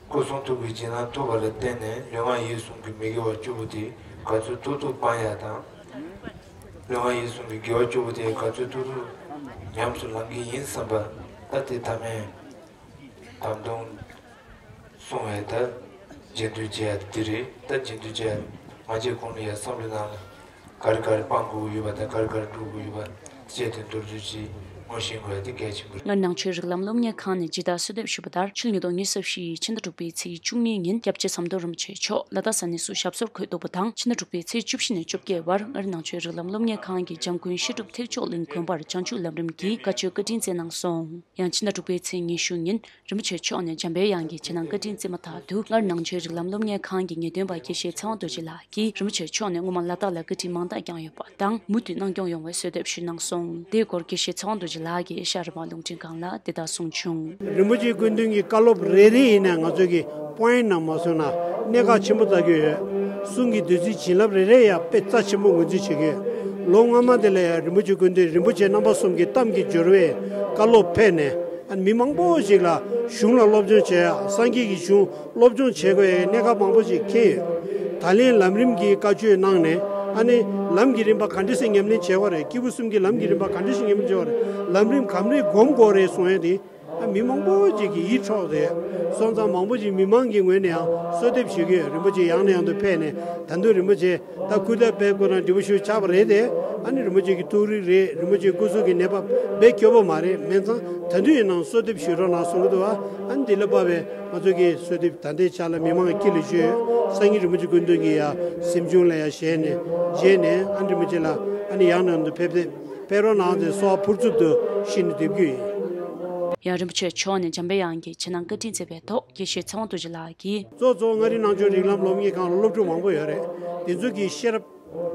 སྐུ་གསུང་ཐུགས་ཀྱི་རྗེས་གནང་ཐོབ་པ་ལ་བརྟེན་ནས་ལུས་ངག་ཡིད་གསུམ་གྱི་མི་དགེ་བ་བཅུ་པོ་དེ་ག་ཚོད་ཐུབ་ཐུབ་སྤང་ཡ་དང་། ལུས་ངག་ཡིད་གསུམ་གྱི་དགེ་བ་བཅུ་པོ་དེ་ག་ཚོད་ཐུབ་ཐུབ་ཉམས་སུ་བླང་གི་ཡིན་བསམ་པ་ད་དེ་ཐ་མའི་དམ་དུང་སོང་བས་ད་རྗེས་ཟློས་བྱེད་ཡ་དེ་རེད། ད་རྗེས་ཟློས་བྱེད་ཡ་མ་བྱས་གོང་ལ་ཡ་བསམ་བློའི་ནང་ལ་ག་རེ་ག་རེ་སྤང་དགོས་ཀྱི་ཡོད་པ་དང་ག་རེ་ག་རེ་སྒྲུབ་དགོས་ཡོད་པ་བཅས་དེ་མདོར་བསྡུས་ཤིག་ངོ་ཤེས་དགོས་ཡ་དེ་གལ་ཆེན་པོ་རེད། སྔར་ནང་ཆོས་རིགས་ལམ་སློབ་གཉེར་ཁང་ནས་ཇི་ལྟར་གསོལ་འདེབས་ཞུས་པ་ལྟར་ཕྱི་ལོ་ཉིས་སྟོང་ཉི་ཤུ་རྩ་བཞི་ཕྱི་ཟླ་དྲུག་པའི་ཚེས་བཅུ་གཉིས་ཉིན་སྐྱབས་རྗེ་ཟམ་གདོང་རིན་པོ་ཆེ་མཆོག་ལ་དྭགས་ས་གནས་སུ་ཞབས་སོར་འཁོད་འདུག་པ་དང་ཕྱི་ཟླ་དྲུག་པའི་ཚེས་བཅུ་བཞི་ནས་བཅོ་བརྒྱད་བར་སྔར་ནང་ཆོས་རིགས་ལམ་སློབ་གཉེར་ཁང་གི་འཇམ་མགོན་བཤད་སྒྲུབ་ཐེག་མཆོག་གླིང་དགོན་པར་བྱང་ཆུབ་ལམ་རིམ་གྱི་བཀའ་ཆོས་བཀའ་དྲིན་སྩལ་གནང་སོང་། ཡང་ཕྱི་ཟླ་དྲུག་པའི་ཚེས་ཉི་ཤུ་ཉིན་རིན་པོ་ཆེ་མཆོག་ནས་འཇམ་པའི་དབྱངས་ཀྱི་རྗེས་གནང་བཀའ་དྲིན་སྩལ་མ་ཐག་ཏུ་སྔར་ནང་ཆོས་རིགས་ལམ་སློབ་གཉེར་ཁང་གི་ངེས་སྟོན་པ་དགེ་བཤེས་ཚེ་དབང་རྡོ་རྗེ་ལགས་ཀྱིས་རིན་པོ་ཆེ་མཆོག་ནས་སྔོན་མ་ལ་དྭགས་ལ་བཀའ་དྲིན་མང་དག་བསྐྱངས་ཡོད་པ་དང་མུ་མཐུད་གནང་སྐྱོང་ཡོང་བའི་གསོལ་འདེབས་ཞུས་གནང་སོང་། དེའི་སྐོར་དགེ་བཤེས་ཚེ་དབང་རྡོ་རྗེ་ལགས་ཀྱིས་ཨེ་ཤ་ཡ་རང་དབང་རླུང་འཕྲིན་ཁང་ལ་འདི་ལྟར་གསུངས་བྱུང་། རིན་པོ་ཆེའི་སྐུ་མདུན་གྱི་བཀའ་སློབ་རེ་རེ་ཡིན་ན་ང་ཚོ་གི་པོ་ཡིན་ནང་མ་སོང་ན་གནད་འགག་ཆེན་པོ་ལྟ་རྒྱུ་ཡོད། གསུང་གི་བདུད་རྩིའི་བྱིན་རླབས་རེ་རེ་ཡང་དཔེ་རྩ་ཆེན་པོ་ངོས་འཛིན་བྱེད་ཀྱི་ཡོད། ལོ་སྔ་མ་དེ་ལ་ཡང་རིན་པོ་ཆེའི་སྐུ་མདུན་རིན་པོ་ཆེ་རྣམ་པ་གསུམ་གྱི་གཏམ་གྱི་སྦྱོར་བས་བཀའ་སློབ་ཕེབས་ནས་ཨ་ནི་མི་མང་པོ་ཞིག་ལ་གཞུང་ལ་སློབ་སྦྱོང་བྱེད་ཡ་སངས་རྒྱས་ཀྱི་གཞུང་སློབ་སྦྱོང་བྱེད་དགོས་ཡ་གནད་འགག་མང་པོ་ཞིག་མཁྱེན་ཡོད། ད་ལན་ལམ་རིམ་གྱི་བཀའ་ཆོས་གནང་ནས་ཨ་ནི་ལམ་གྱི་རིམ་པ་ག་འདྲ་སེ་ཉམས་ལེན་བྱེད་དགོས་རེད། སྐྱེས་བུ་གསུམ་གྱི་ལམ་གྱི་རིམ་པ་ག་འདྲ་ཞིག་ཉམས་ལེན་བྱེད་དགོས་རེད། ལམ་རིམ་ག་རེ་སྒོམ་དགོས་རེད་གསུང་ཡ་དེ། ཨ་མི་མང་པོ་ཅིག་གི་ཡིད་འཕྲོག་སྟེ། སོང་ཙང་མང་པོ་ཅིག་མི་མང་གི་ངོས་ནས་ཡང་གསོལ་འདེབས་ཞུ་གི་ཡོད། རིན་པོ་ཆེ་ཡང་ནས་ཡང་དུ་ཕེབས་ནས་ད་དུང་རིན་པོ་ཆེ་ད་སྐུ་ཚབ་དཔལ་ཁོ་རང་འབྲི་བ་ཞུ་ཆགས་པ་རེད་དེ། ཨ་ནི་རིན་པོ་ཆེ་གི་ཐུགས་རིག་རེད། རིན་པོ་ཆེ་སྐུ་གཟུགས་ཀྱི་ནད་པ་དཔེ་སྐྱོ་པོ་མ་རེད། མེད་ཙང་ད་དུང་ཡིན་ནའང་གསོལ་འདེབས་ཞུ་རོགས་གནང་གསུང་གི་འདུག་ཨ་ནི་འདི་ལ་དཔག་པའི་ང་ཚོ་གི་གསོལ་འདེབས་ད་ལྟའི་ཆ་ལ་མི་མང་གི་དཀྱིལ་ལ་ཞུས་ཡོད། སངས་རྒྱས་རིན་པོ་ཆེ་སྐུ་མདུན་གྱི་ཡ་གཟིམ་ཆུང་ལ་ཡ་ཞལ་ནས་མཇལ་ནས་ཨ་ནི་རིན་པོ་ཆེ་ལ་ཨ་ནི་ཡང་ནས་ཡང་དུ་ཕེབས་ཏེ། ཕེབས་རོགས་གནང་ཟེར་གསོལ་བ་ཕུར་ཚུགས་སུ་ཞུས་ནས་སྡོད་རྒྱུ་ཡིན། ཡང་རིན་པོ་ཆེ་མཆོག་ནས་འཇམ་པའི་དབྱངས་ཀྱི་རྗེས་གནང་བཀའ་དྲིན་སྩལ་བའི་ཐོག་དགེ་བཤེས་ཚེ་དབང་རྡོ་རྗེ་ལགས་ཀྱིས། གཙོ་གཙོ་བོ་མངའ་རིས་ནང་ཆོས་རིགས་ལམ་སློབ་གཉེར་ཁང་ལ་སློབ་ཕྲུག་མང་པོ་ཡོད་རེད། དེ་ཚོ་གི་ཤེས་རབ་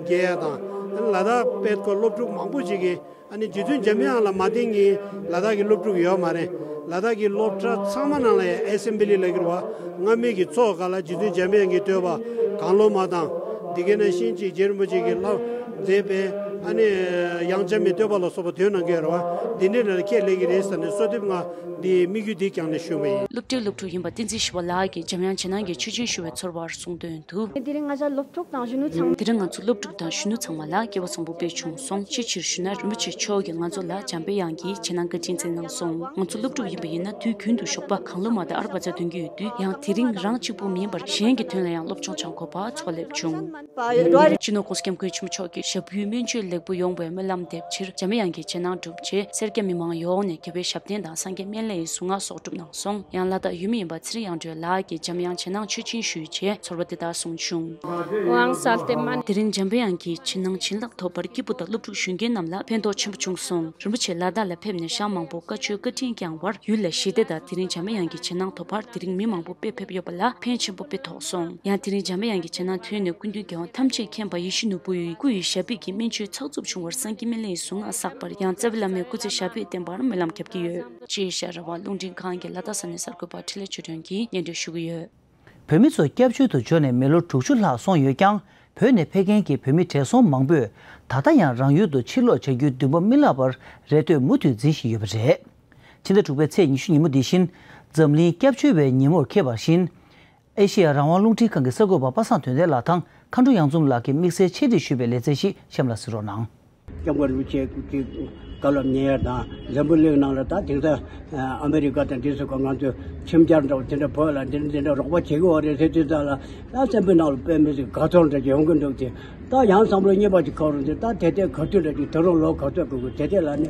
རྒྱས་ཡ་དང་ལ་དྭགས་དཔེ་སྐོར་སློབ་ཕྲུག་མང་པོ་ཞིག་གིས་ཨ་ནི་རྗེ་བཙུན་འཇམ་དབྱངས་ལ་མ་བརྟེན་གྱི་ལ་དྭགས་ཀྱི་སློབ་ཕྲུག་ཡོད་མ་རེད། ལ་དྭགས་ཀྱི་སློབ་གྲྭ་ཚང་མ་ནང་ལ་ཡང་ཨེ་སེམ་བྷི་ལི་ལ་གི་རེད་བ། སྔ་མའི་གི་ཚོགས་ཁག་ལ་རྗེ་བཙུན་འཇམ་དབྱངས་ཀྱི་བསྟོད་པ་གང་བློ་མ་བཏང་། འདི་ག་ནང་བཞིན་ཅིག་རྗེ་རིན་པོ་ཆེ་གི་བསླབ་མཛད་པའི་ཨ་ནི་ཡང་བྱམས་པའི་བསྟོད་པ་ལ་སོགས་པ་འདོན་གནང་གི་ཡོད་རེད་བ། འདི་འདྲའི་ནང་ལ་ཁས་ལེན་གྱི་རེད་ཟེར་ནས་གསོལ་འདེབས་ང་འདི་དམིགས་ཡུལ་འདི་བསྐྱངས་ནས་ཞུས་པ་ཡིན། སློབ་གྲྭའི་སློབ་ཕྲུག་ཡིན་པ་བསྟན་འཛིན་ཞི་བ་ལགས་ཀྱིས་འཇམ་དབྱངས་རྗེས་གནང་གི་ཆོས་ཆེན་ཞུ་བའི་ཚོར་བར་གསུངས་དོན། དུ། དེ་རིང་ང་ཅག་སློབ་ཕྲུག་དང་གཞོན་ནུ་ཚང་མ། དེ་རིང་ང་ཚོ་སློབ་ཕྲུག་དང་གཞོན་ནུ་ཚང་མ་ལ་སྐལ་བ་བཟང་པོ་དཔེ་བྱུང་སོང་། ཅིའི་ཕྱིར་ཞུ་ན་རིན་པོ་ཆེ་མཆོག་གིས་ང་ཚོ་ལ་འཇམ་པའི་དབྱངས་ཀྱི་རྗེས་གནང་བཀའ་དྲིན་སྩལ་གནང་སོང་། ང་ཚོ་སློབ་ཕྲུག་ཡིན་པ་ཡིན་ན་དུས་རྒྱུན་དུ་ཞོགས་པ་གང་བློ་མ་དང་ཨ་ར་པ་ཙ་འདོན་གྱི་ཡོད་དུས་ཡང་དེ་རིང་རང་གཅིག་པུ་མིན་པར་གཞན་གྱི་དོན་ལ་ཡང་སློབ་སྦྱོང་སྦྱང་དགོས་པ་ཚོར་སླེབས་བྱུང་། སྤྱི་ནོར་༸གོང་ས་༸སྐྱབས་མགོན་ཆེན་པོ་མཆོག་གིས་ཞབས་པུས་སྨན་བཅོས་ལེགས་པོ་ཡོང་བའི་སྨོན་ལམ་འདེབས་ཕྱིར་འཇམ་དབྱངས་ཀྱི་རྗེས་གནང་གྲུབ་རྗེས་སེར་སྐྱ་མི་མང་ཡོངས་ནས་རྒྱལ་བའི་ཞབས་བརྟན་དང་སངས་རྒྱས་སྨན་བླའི་གཟུངས་སྔགས་སོགས་བསྒྲུབས་གནང་སོང་། ཡང་ལ་དྭགས་ཡུལ་མི་ཡིན་པ་ཚེ་རིང་དབྱངས་སྒྲོན་ལགས་ཀྱིས་འཇམ་དབྱངས་རྗེས་གནང་མཆོད་སྦྱིན་ཞུས་རྗེས་ཚོར་བ་འདི་ལྟར་གསུངས་བྱུང་། དེ་རིང་འཇམ་དཔལ་དབྱངས་ཀྱི་རྗེས་གནང་བྱིན་རླབས་ཐོབ་པར་སྐྱེས་བུ་དང་སློབ་ཕྲུག་གཞོན་སྐྱེས་རྣམས་ལ་ཕན་ཐོགས་ཆེན་པོ་བྱུང་སོང་། རིན་པོ་ཆེ་ལ་དྭགས་ལ་ཕེབས་ནས་ཞག་མང་པོ་བཀའ་ཆོས་བཀའ་དྲིན་བསྐྱངས་བར་ཡུལ་ལ་ཞི་བདེ་དང་དེ་རིང་འཇམ་དཔལ་དབྱངས་ཀྱི་རྗེས་གནང་ཐོབ་པར་དེ་རིང་མི་མང་པོ་དཔེ་ཕེབས་ཡོད་པ་ལ་ཕན་ཆེན་པོ་དཔེ་ཐོགས་སོང་། ཡང་དེ་རིང་འཇམ་དཔལ་དབྱངས་ཀྱི་རྗེས་གནང་ཐོས་ནས་སྐུ་མདུན་རྒྱལ་དབང་ཐམས་ཅད་མཁྱེན་པ་ཡིད་བཞིན་ནོར་བུའི་སྐུ་ཡི་ཞབས་པད་ཀྱི་སྨན་མཆོད་ཚགས་ཚུད་བྱུང་བར་སངས་རྒྱས་སྨན་བླའི་གཟུངས་སྔགས་བསགས་པར་ཡང་རྩ་བའི་བླ་མའི་སྐུ་ཚེ་ཞབས་པད་བརྟན་པར་སྨོན་ལམ་རྒྱག་གི་ཡོད། ཅེས་ཨེ་ཤ་ཡ་རང་དབང་རླུང་འཕྲིན་ཁང་གི་ལ་དྭགས་ས་གནས་གསར་འགོད་པ་འཕྲིན་ལས་ཆོས་སྒྲོན་གྱིས་སྙན་སྒྲོན་ཞུ་གི་ཡོད། བོད་མི་ཚོ་སྐྱབས་བཅོལ་དུ་འབྱོར་ནས་མི་ལོ་དྲུག་ཅུ་ལྷག་སོང་ཡོད་ཀྱང་། བོད་ནས་ཕེབས་མཁན་གྱི་བོད་མི་བགྲེས་སོང་མང་པོས་ད་ལྟ་ཡང་རང་ཡུལ་དུ་ཕྱིར་ལོག་བྱ་རྒྱུའི་འདུན་པ་མི་བརླག་པར་རེ་ལྟོས་མུ་མཐུད་འཛིན་བཞིན་ཡོད་པ་རེད། ཕྱི་ཟླ་དྲུག་པའི་ཚེས་ཉི་ཤུ་ཉིན་མོ་འདི་བཞིན་ འཛམ་གླིང་སྐྱབས་བཅོལ་བའི་ཉིན་མོར་འཁེལ་བ་བཞིན། ཨེ་ཤེ་ཡ་རང་དབང་རླུང་འཕྲིན་ཁང་གི་གསར་འགོད་པ་པ་སངས་དོན་ལྡན་ལགས་དང་མཁའ་འགྲོ་གཡང་འཛོམས་ལགས་ཀྱིས་དམིགས་བསལ་ཆེད་སྒྲིག་ཞུས་པའི་ལེ་ཚན་ཞིག་གཤམ་ལ་གཟིགས་རོགས་གནང་། སྐྱབས་མགོན་རིན་པོ་ཆེ་གི་བཀའ་སློབ་ཉན་ཡ་དང་འཛམ་བུ་གླིང་ནང་ལ་ད་དེང་སང་ཨ་མེ་རི་ཀ་དང་འདི་ཚོ་ག་ང་ཚོ་ཁྲིམས་འཆར་འདྲ་བོ་དེ་འདྲ་བོད་ལ་འདི་འདྲ་འདི་འདྲ་རོགས་པ་བྱེད་ཀྱི་ཡོད་རེད་ཟེར་དུས་ཙམ་ལ་ད་བཙན་པོའི་ནང་ལ་དཔེ་མི་སྲིད་དགའ་ཚོར་འདྲ་ཅིག་ཡོང་གི་འདུག་ཅེས། ད་ཡང་བསམ་བློ་གཉིས་པ་ཅིག་འཁོར་རུང་དེ་ད་དེ་ལྟའི་ག་དུས་འདྲ་ཅིག་ད་རུང་ལོ་ག་ཚོད་དགོས་དགོས་དེ་ལྟའི་ལ་ནི་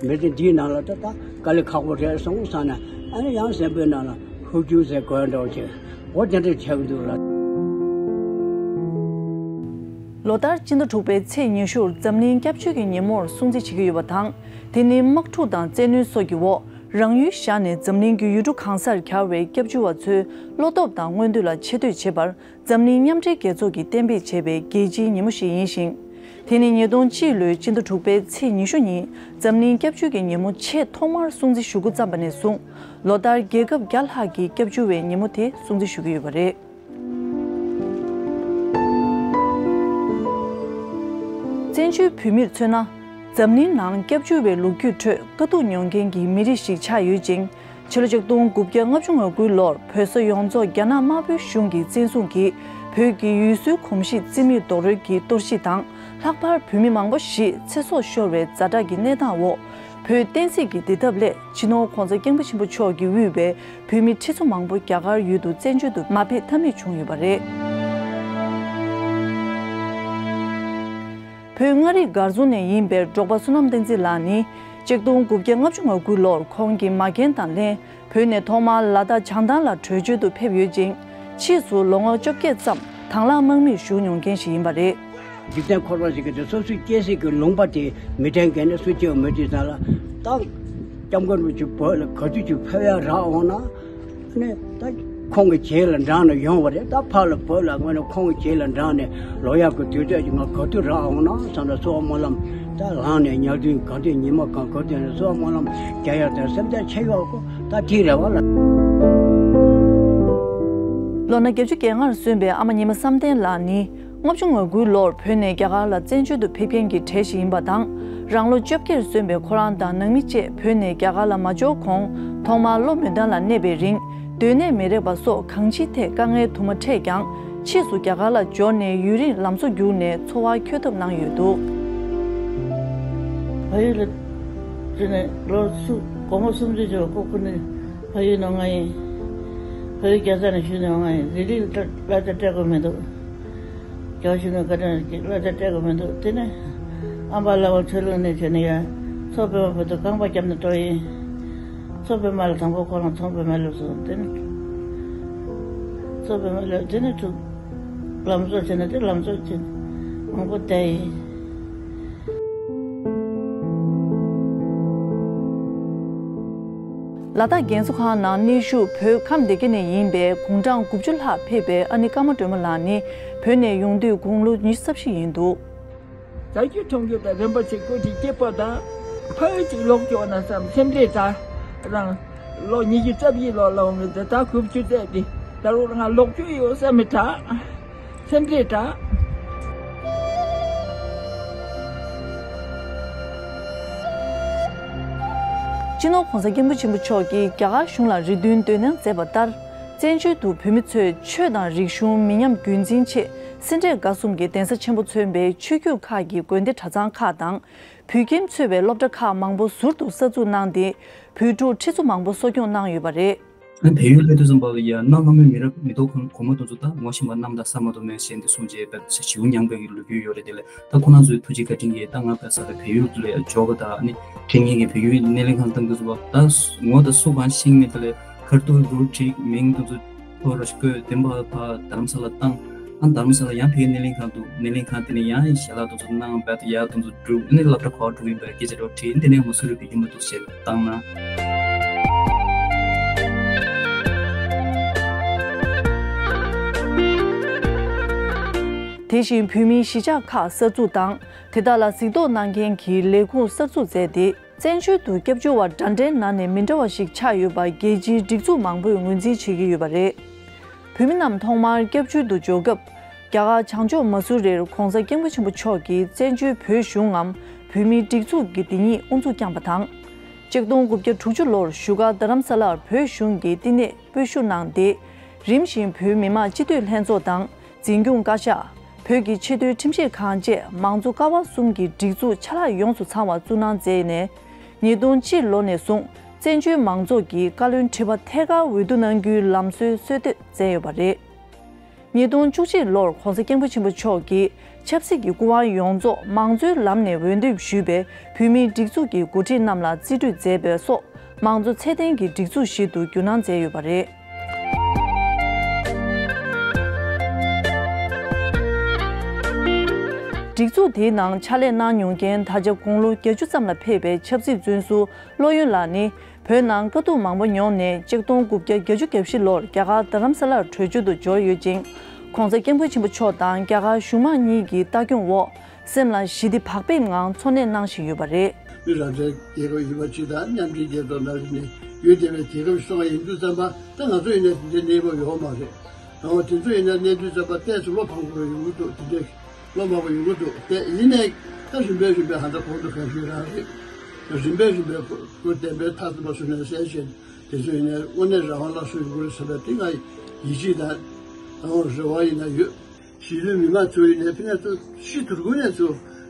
མི་ཚེ་འདིའི་ནང་ལ་ད་ད་དཀའ་ལས་ཁག་པོ་རེད་སོང་བསམ་ནས་ཨ་ནི་ཡང་བཙན་པོའི་ནང་ལ་ཧུབ་ཅུང་ཟེར་དགོས་འདྲ་བོ་ཅིག་འོ་དེ་འདྲ་ཆགས་ཀྱི་འདུག་ལ། ལོ་ལྟར་སྤྱི་ཟླ་དྲུག་པའི་ཚེས་ཉི་ཤུར་འཛམ་གླིང་སྐྱབས་བཅོལ་གྱི་ཉིན་མོར་སྲུང་བརྩི་བྱེད་ཀྱི་ཡོད་པ་དང་། དེ་ནི་དམག་འཁྲུག་དང་བཙན་གནོན་སོགས་ཀྱི་འོག་རང་ཡུལ་བཞག་ནས་འཛམ་གླིང་གི་ཡུལ་གྲུ་གང་སར་གྱར་བའི་སྐྱབས་བཅོལ་བ་ཚོའི་བློ་སྟོབས་དང་མངོན་འདོད་ལ་ཆེ་བསྟོད་བྱེད་པར། འཛམ་གླིང་མཉམ་འབྲེལ་རྒྱལ་ཚོགས་ཀྱིས་གཏན་འབེབས་བྱས་པའི་རྒྱལ་སྤྱིའི་ཉིན་མོ་ཞིག་ཡིན་ཞིང་། དེ་ནི་ཉིས་སྟོང་གཅིག་ལོའི་སྤྱི་ཟླ་དྲུག་པའི་ཚེས་ཉི་ཤུ་ཉིན་འཛམ་གླིང་སྐྱབས་བཅོལ་གྱི་ཉིན་མོ་ཆེས་ཐོག་མར་སྲུང་བརྩི་ཞུ་འགོ་བརྩམས་པ་ནས་བཟུང་། ལོ་ལྟར་རྒྱལ་ཁབ་བརྒྱ་ལྷག་གིས་སྐྱབས་བཅོལ་བའི་ཉིན་མོ་དེ་སྲུང་བརྩི་ཞུ་གི་ཡོད་པ་རེད། བཙན་བྱོལ་བོད་མིར་མཚོན་ན། འཛམ་གླིང་ནང་སྐྱབས་བཅོལ་བའི་ལོ་རྒྱུས་ཁྲོད་དཀའ་སྡུག་མྱོང་མཁན་གྱི་མི་རིགས་ཤིག་ཆགས་ཡོད་ཅིང་། ཕྱི་ལོ་ཆིག་སྟོང་དགུ་བརྒྱ་ལྔ་བཅུ་ང་དགུའི་ལོར་བོད་ས་ཡོངས་རྫོགས་རྒྱ་ནག་དམར་པོའི་གཞུང་གིས་བཙན་བཟུང་གིས་བོད་ཀྱི་ཡུལ་སྲོལ་གོམས་གཤིས་རྩིས་མེད་རྡོག་རོལ་གྱི་གཏོར་བཤིག་དང་། ལྷག་པར་བོད་མི་མང་པོ་ཞིག་ཚེ་སྲོག་ཤོར་བའི་ཛ་དྲག་གི་གནས་སྟངས་འོག་བོད་བསྟན་སྲིད་ཀྱི་བདེ་ཐབས་སླད་སྤྱི་ནོར་༧གོང་ས་༧སྐྱབས་མགོན་ཆེན་པོ་མཆོག་གིས་དབུས་པའི་བོད་མི་ཁྲི་ཚོ་མང་པོ་རྒྱ་གར་ཡུལ་དུ་བཙན་བྱོལ་དུ་མ་ཕེབས་ཐབས་མེད་བྱུང་ཡོད་པ་རེད། བོད་མངའ་རིས་སྒར་རྫོང་ནས་ཡིན་པའི་འབྲོག་པ་བསོད་ནམས་བསྟན་འཛིན་ལགས་ནི། ཆིག་སྟོང་དགུ་བརྒྱ་ལྔ་བཅུ་ང་དགུ་ལོར་ཁོང་གི་མ་རྒན་དང་ལྷན་བོད་ནས་ཐོག་མར་ལ་དྭགས་བྱང་ཐང་ལ་བྲོས་བྱོལ་དུ་ཕེབས་ཡོད་ཅིང་། ཕྱིས་སུ་ལོ་ངོ་བཅོ་བརྒྱད་ཙམ་དྭང་བླངས་དམག་མིར་ཞུགས་མྱོང་མཁན་ཞིག་ཡིན་པ་རེད། འཇིག་རྟེན་འཁོར་བ་ཞིག་གི་དེ་སོ་སོའི་སྐྱེ་སྲིད་ཀྱི་ལུང་པ་དེ་མི་དྲན་མཁན་ནི་སུ་སྐྱེ་བ་མི་དྲན་ཙང་ལ་ད་སྐྱབས་མགོན་རིན་པོ་ཆེ་བོད་ལ་ག་དུས་ཅིག་ཕེབས་ཡ་རག་འོང་ན། ནས་ད་ཁོང་གི་རྗེས་ལ་འབྲངས་ནས་ཡོང་བ་རེད། ད་ཕར་ལ་བོད་ལ་དངོས་གནས་ཁོང་གི་རྗེས་ལ་འབྲངས་ནས་ལོག་ཡག་གི་དུས་ཚོད་ཅིག་ང་ག་དུས་རག་འོང་ན་བསམ་ད་གསོལ་བ་སྨོན་ལམ་ད་ལངས་ནས་ཉལ་དུས་ག་དུས་ཉི་མ་གང་ག་དུས་ནས་གསོལ་བ་སྨོན་ལམ་རྒྱག་ཡག་དེ་སེམས་ཁྲལ་ཆེ་ཡོད་གོ་ད་དེ་རེད་བ་ལ། ལོ་ན་བརྒྱད་ཅུ་གྱ་ལྔར་སོན་པའི་ཨ་མ་ཉི་མ་བསམ་གཏན་ལགས་ནི། ལྔ་བཅུ་ང་དགུའི་ལོར་བོད་ནས་རྒྱ་གར་ལ་བཙན་བྱོལ་དུ་ཕེབས་མཁན་གྱི་གྲས་ཤིག་ཡིན་པ་དང་། རང་ལོ་བཅོ་བརྒྱད་སོན་པའི་ཁོ་རང་དང་ནང་མི་བཅས་བོད་ནས་རྒྱ་གར་ལ་མ་འབྱོར་གོང་ཐོག་མར་བློ་མོས་ལྡན་ལ་གནས་པའི་རིང་སྡོད་གནས་མི་རག་པ་སོགས་གང་ཅིའི་ཐད་དཀའ་ངལ་དུ་མ་འཕྲད་ཀྱང་ཕྱིས་སུ་རྒྱ་གར་ལ་འབྱོར་ནས་ཡུན་རིང་ལམ་བཟོ་བརྒྱུགས་ནས་འཚོ་བ་འཁྱོལ་ཐབས་གནང་ཡོད་འདུག་ཕ་ཡུལ་ལ་བྱོན་ནས་ལོ་གསུམ་སྒོར་མོ་སུམ་ཅུ་བྱོས་པ་ཁོ་ཁོ་ནི་ཕ་ཡུལ་ནང་ང་ཡིན། ཕ་ཡུལ་རྒྱལ་ས་ནས་བཞུགས་ནས་ང་ཡིན་རི་ལི་ལ་ལ་ད་སྤྲད་དགོས་མི་འདུག་རྒྱ་གཞུང་ནས་བཀའ་དྲིན་གྱིས་གླ་ཆ་སྤྲད་དགོས་མི་འདུག་དེ་ནས་ཨམ་པ་ལ་བ་ཆོས་ལུགས་ནས་བྱས་ནས་ཡ་མཚོ་པདྨ་བར་དུ་རྐང་པ་བརྒྱབ་ནས་འགྲོ་ཡིན། མཚོ་པདྨ་ལ་དང་པོ་ཁོ་རང་མཚོ་པདྨ་སླེབས་སོང་། དེ་ནས་མཚོ་པདྨ་སླེབས་དེ་ནས་ཐུག་ལམ་བཟོ་བྱས་ནས་དེ་ལམ་བཟོ་བྱས་ནས་མང་པོ་བསྡད་ཡིན། ལ་དྭགས་རྒན་གསོ་ཁང་ནང་གནས་བཞུགས་བོད་ཁམས་སྡེ་དགེ་ནས་ཡིན་པའི་དགུང་གྲངས་དགུ་བཅུ་ལྷག་ཕེབས་པའི་ཨ་ནེ་ཀརྨ་སྒྲོལ་མ་ལགས་ནི་བོད་ནས་ཡོང་དུས་དགུང་ལོ་ཉི་ཤུ་རྩ་བཞི་ཡིན་འདུག་ད་རྒྱུ་མཐོང་རྒྱུ་དང་རིན་པོ་ཆེ་སྐུ་དྲིན་གཅེས་པོ་དང་ཕ་ཡུལ་གཅིག་ལོག་འགྱོ་ན་བསམ་སེམས་ཁྲལ་དྲག་རང་ལོ་ཉི་ཤུ་རྩ་བཞི་ལོ་ལ་འོང་གི་འདི་ད་དགུ་བཅུ་བཙས་ཏེ་ད་རུང་ང་ལོག་རྒྱུ་ཡོད་བསམ་མི་དྲག་སེམས་ཁྲལ་དྲག་སྤྱི་ནོར་༧གོང་ས་༧སྐྱབས་མགོན་ཆེན་པོ་མཆོག་གིས་རྒྱ་གར་གཞུང་ལ་རེ་འདུན་འདོན་གནང་མཛད་པ་ལྟར། བཙན་བྱོལ་དུ་བོད་མི་ཚོས་ཆོས་དང་རིག་གཞུང་མི་ཉམས་རྒྱུན་འཛིན་ཆེད་སེ་འབྲས་དགའ་གསུམ་གྱི་གདན་ས་ཆེན་པོ་མཚོན་པའི་ཆོས་བརྒྱུད་ཁག་གི་དགོན་སྡེ་གྲྭ་ཚང་ཁག་དང་། བོད་ཁྱིམ་གཙོས་པའི་སློབ་གྲྭ་ཁག་མང་པོ་ཟུར་དུ་གསར་འཛུགས་གནང་སྟེ། བོད་ཕྲུག་ཁྲི་ཚོ་མང་པོ་གསོ་སྐྱོང་གནང་ཡོད་པ་རེད། ཨ་ནི་བལ་ཡུལ་སླེབས་དུས་ཙམ་པ་ལ་ཡ་གནའ་སྔ་མོའི་མི་རབས་མི་ཐོག་གོང་མ་དེ་ཚོ་ད་ངོ་ཤེས་པ་གནམ་དང་ས་མ་གཏོགས་མེད་ཟེར་འདི་གསུངས་རྗེས་བལ་ཞེ་པོ་མྱངས་པའི་ལོ་རྒྱུས་ཡོད་རེད། དེ་ལས་ད་ཁོ་རང་ཚོའི་ཐུགས་རྗེ་བཀའ་དྲིན་གྱིས་ད་ང་བལ་ས་ལ་བལ་ཡུལ་དུ་ལ་ཡ་འབྱོར་བ་དང་ཨ་ནི་དེ་སྔོན་གྱི་བལ་ཡུལ་སྣེ་ལེན་ཁང་བཏང་དུས་ཙམ་པ་ད་ངོ་ད་སུ་གང་ཤེས་མེད། དེ་ལས་ཁ་ཐུག་རུ་བྲིས་མིང་དེ་ཚོ་ཐོ་རུ་བཀོད་དེ་འབའ་ཕ་དྷ་རམ་ས་ལ་བཏང་། ཨ་དྷ་རམ་ས་ལ་ཡང་ཕའི་སྣེ་ལེན་ཁང་དུ་སྣེ་ལེན་ཁང་དེ་ནས་ཡང་ཞལ་ལག་དེ་ཚོ་གནང་བལ་དུ་ཡར་དེ་ཚོ་བསྒྲུགས་ཨ་ནི་སློབ་གྲྭ་ག་པར་བསྒྲུགས་ཡིན་པའི་སྐད་ཆ་རོ་བྲིས་འདི་ནས་མ་སུ་རུ་བི་ཡུ་མ་འདུག་ཟེར་བཏང་ན། དེ་བཞིན་བོད་མིའི་གཞིས་ཆགས་ཁག་གསར་འཛུགས་དང་དེ་དག་ལ་གཟིགས་རྟོག་གནང་མཁན་གྱི་ལས་ཁུངས་གསར་འཛུགས་མཛད་དེ། བཙན་བྱོལ་དུ་སྐྱབས་བཅོལ་བ་འདྲ་འདྲའི་ནང་ནས་མི་འདྲ་བ་ཞིག་ཆགས་ཡོད་པ་རྒྱལ་སྤྱིའི་སྒྲིག་འཛུགས་མང་པོས་ངོས་འཛིན་བྱེད་ཀྱི་ཡོད་པ་རེད། བོད་མི་རྣམས་ཐོག་མར་སྐྱབས་བཅོལ་དུ་འབྱོར་སྐབས། རྒྱ་གར་བྱང་ཕྱོགས་མ་སུ་རིར་༧གོང་ས་༧སྐྱབས་མགོན་ཆེན་པོ་མཆོག་གིས་བཙན་བྱོལ་བོད་གཞུང་ངམ་བོད་མིའི་སྒྲིག་འཛུགས་ཀྱི་དེ་ཉིད་དབུ་འཛུགས་བསྐྱངས་པ་དང་། ཆིག་སྟོང་དགུ་བརྒྱ་དྲུག་ཅུ་ལོར་བཞུགས་སྒར་རྡ་རམ་ས་ལར་བོད་གཞུང་གི་བསྟི་གནས་སྤོས་ཞུ་གནང་སྟེ། རིམ་བཞིན་བོད་མི་མང་སྤྱི་འཐུས་ལྷན་ཚོགས་དང་འཛིན་སྐྱོང་བཀའ་ཤག་བོད་ཀྱི་ཆེས་མཐོའི་ཁྲིམས་ཞིབ་ཁང་བཅས་མང་གཙོ་ཀ་བ་གསུམ་གྱི་སྒྲིག་འཛུགས་ཆ་ལག་ཡོངས་སུ་ཚང་བ་བཙུགས་གནང་མཛད་ནས། ཉིས་སྟོང་གཅིག་ལོ་ནས་བཟུང་བཙན་བྱོལ་མང་ཚོགས་ཀྱི་བཀའ་བློན་ཁྲི་པ་ཐད་ཀར་འོས་བསྡུ་གནང་རྒྱུའི་ལམ་སྲོལ་སྲོལ་གཏོད་མཛད་ཡོད་པ་རེད། ཉིས་སྟོང་བཅུ་གཅིག་ལོར་༸གོང་ས་༸སྐྱབས་མགོན་ཆེན་པོ་མཆོག་གིས་ཆབ་སྲིད་ཀྱི་སྐུ་དབང་ཡོངས་རྫོགས་མང་གཙོའི་ལམ་ནས་འོས་འདེམས་ཞུས་པའི་བོད་མིའི་སྒྲིག་འཛུགས་ཀྱི་འགོ་ཁྲིད་རྣམས་ལ་རྩིས་སྤྲོད་མཛད་པ་སོགས་མང་གཙོ་ཚད་ལྡན་གྱི་སྒྲིག་འཛུགས་ཤིག་ཏུ་བསྒྱུར་གནང་མཛད་ཡོད་པ་རེད། སྒྲིག་འཛུགས་དེའི་ནང་ཕྱག་ལས་གནང་མྱོང་མཁན་ད་ཆ་དགུང་ལོ་བརྒྱད་ཅུ་ཙམ་ལ་ཕེབས་པའི་ཆབ་སྲིད་བཙོན་ཟུར་བློ་ཡོད་ལགས་ནི། བོད་ནང་དཀའ་སྡུག་མང་པོ་མྱོང་ནས་ཆིག་སྟོང་དགུ་བརྒྱ་བརྒྱད་ཅུ་གྱ་བཞི་ལོར་རྒྱ་གར་རྡ་རམ་ས་ལར་བྲོས་བྱོལ་དུ་འབྱོར་ཡོད་ཅིང་། ༸གོང་ས་༸སྐྱབས་མགོན་ཆེན་པོ་མཆོག་དང་རྒྱ་གར་གཞུང་མང་གཉིས་ཀྱི་ལྟ་སྐྱོང་འོག་སེམས་ལ་ཞི་བདེ་བག་ཕེབས་ངང་འཚོ་གནས་གནང་བཞིན་ཡོད་པ་རེད། མི་རང་བཙན་རྒྱལ་ཁབ་ཡིན་པ་ཅིག་དང་མཉམ་འབྲེལ་རྒྱལ་ཚོགས་ནང་ལ་ནི་ཡུལ་དེ་བའི་རྒྱལ་ཁབ་སོང་བ་ཡིན་དུས་ཙམ་པ་ད་ང་ཚོ་ཡིན་ན་དེ་འདྲའི་གནས་བབ་ཡོད་མ་རེད། ཨོ་དེ་ཚོ་ཡིན་ན་གནས་དུས་ཙམ་པ་ཏོག་ཙམ་བློ་ཕམ་དགོས་ཡོང་གི་འདུག་དེ་འདྲའི་བློ་མང་པོ་ཡོང་གི་འདུག་དེ་ཡིན་ནའི་ད་རིམ་པས་རིམ་པས་ཧ་ད་གོང་དུ་གང་ཞུས་རང་རེད། རིམ་པས་རིམ་པས་ཁོ་བདེན་པའི་མཐའ་ཟིན་པ་སོང་ནས་གསལ་བྱེད་དེ་ཚོ་ཡིན་ནའི་དངོས་གནས་རང་དབང་སླར་གསོ་ཡོང་གི་རེད་བསམ་པའི་དེ་ང་ཡིད་ཆེས་དང་ཨོ་རེ་བ་ཡིན་ན་ཡོད། གཞིས་ལུས་མི་མང་ཚོ་ཡིན་ནའི་ཕི་ནས་ཚོ་ཤི་དུར་ཁུ་ནས་ཚོ་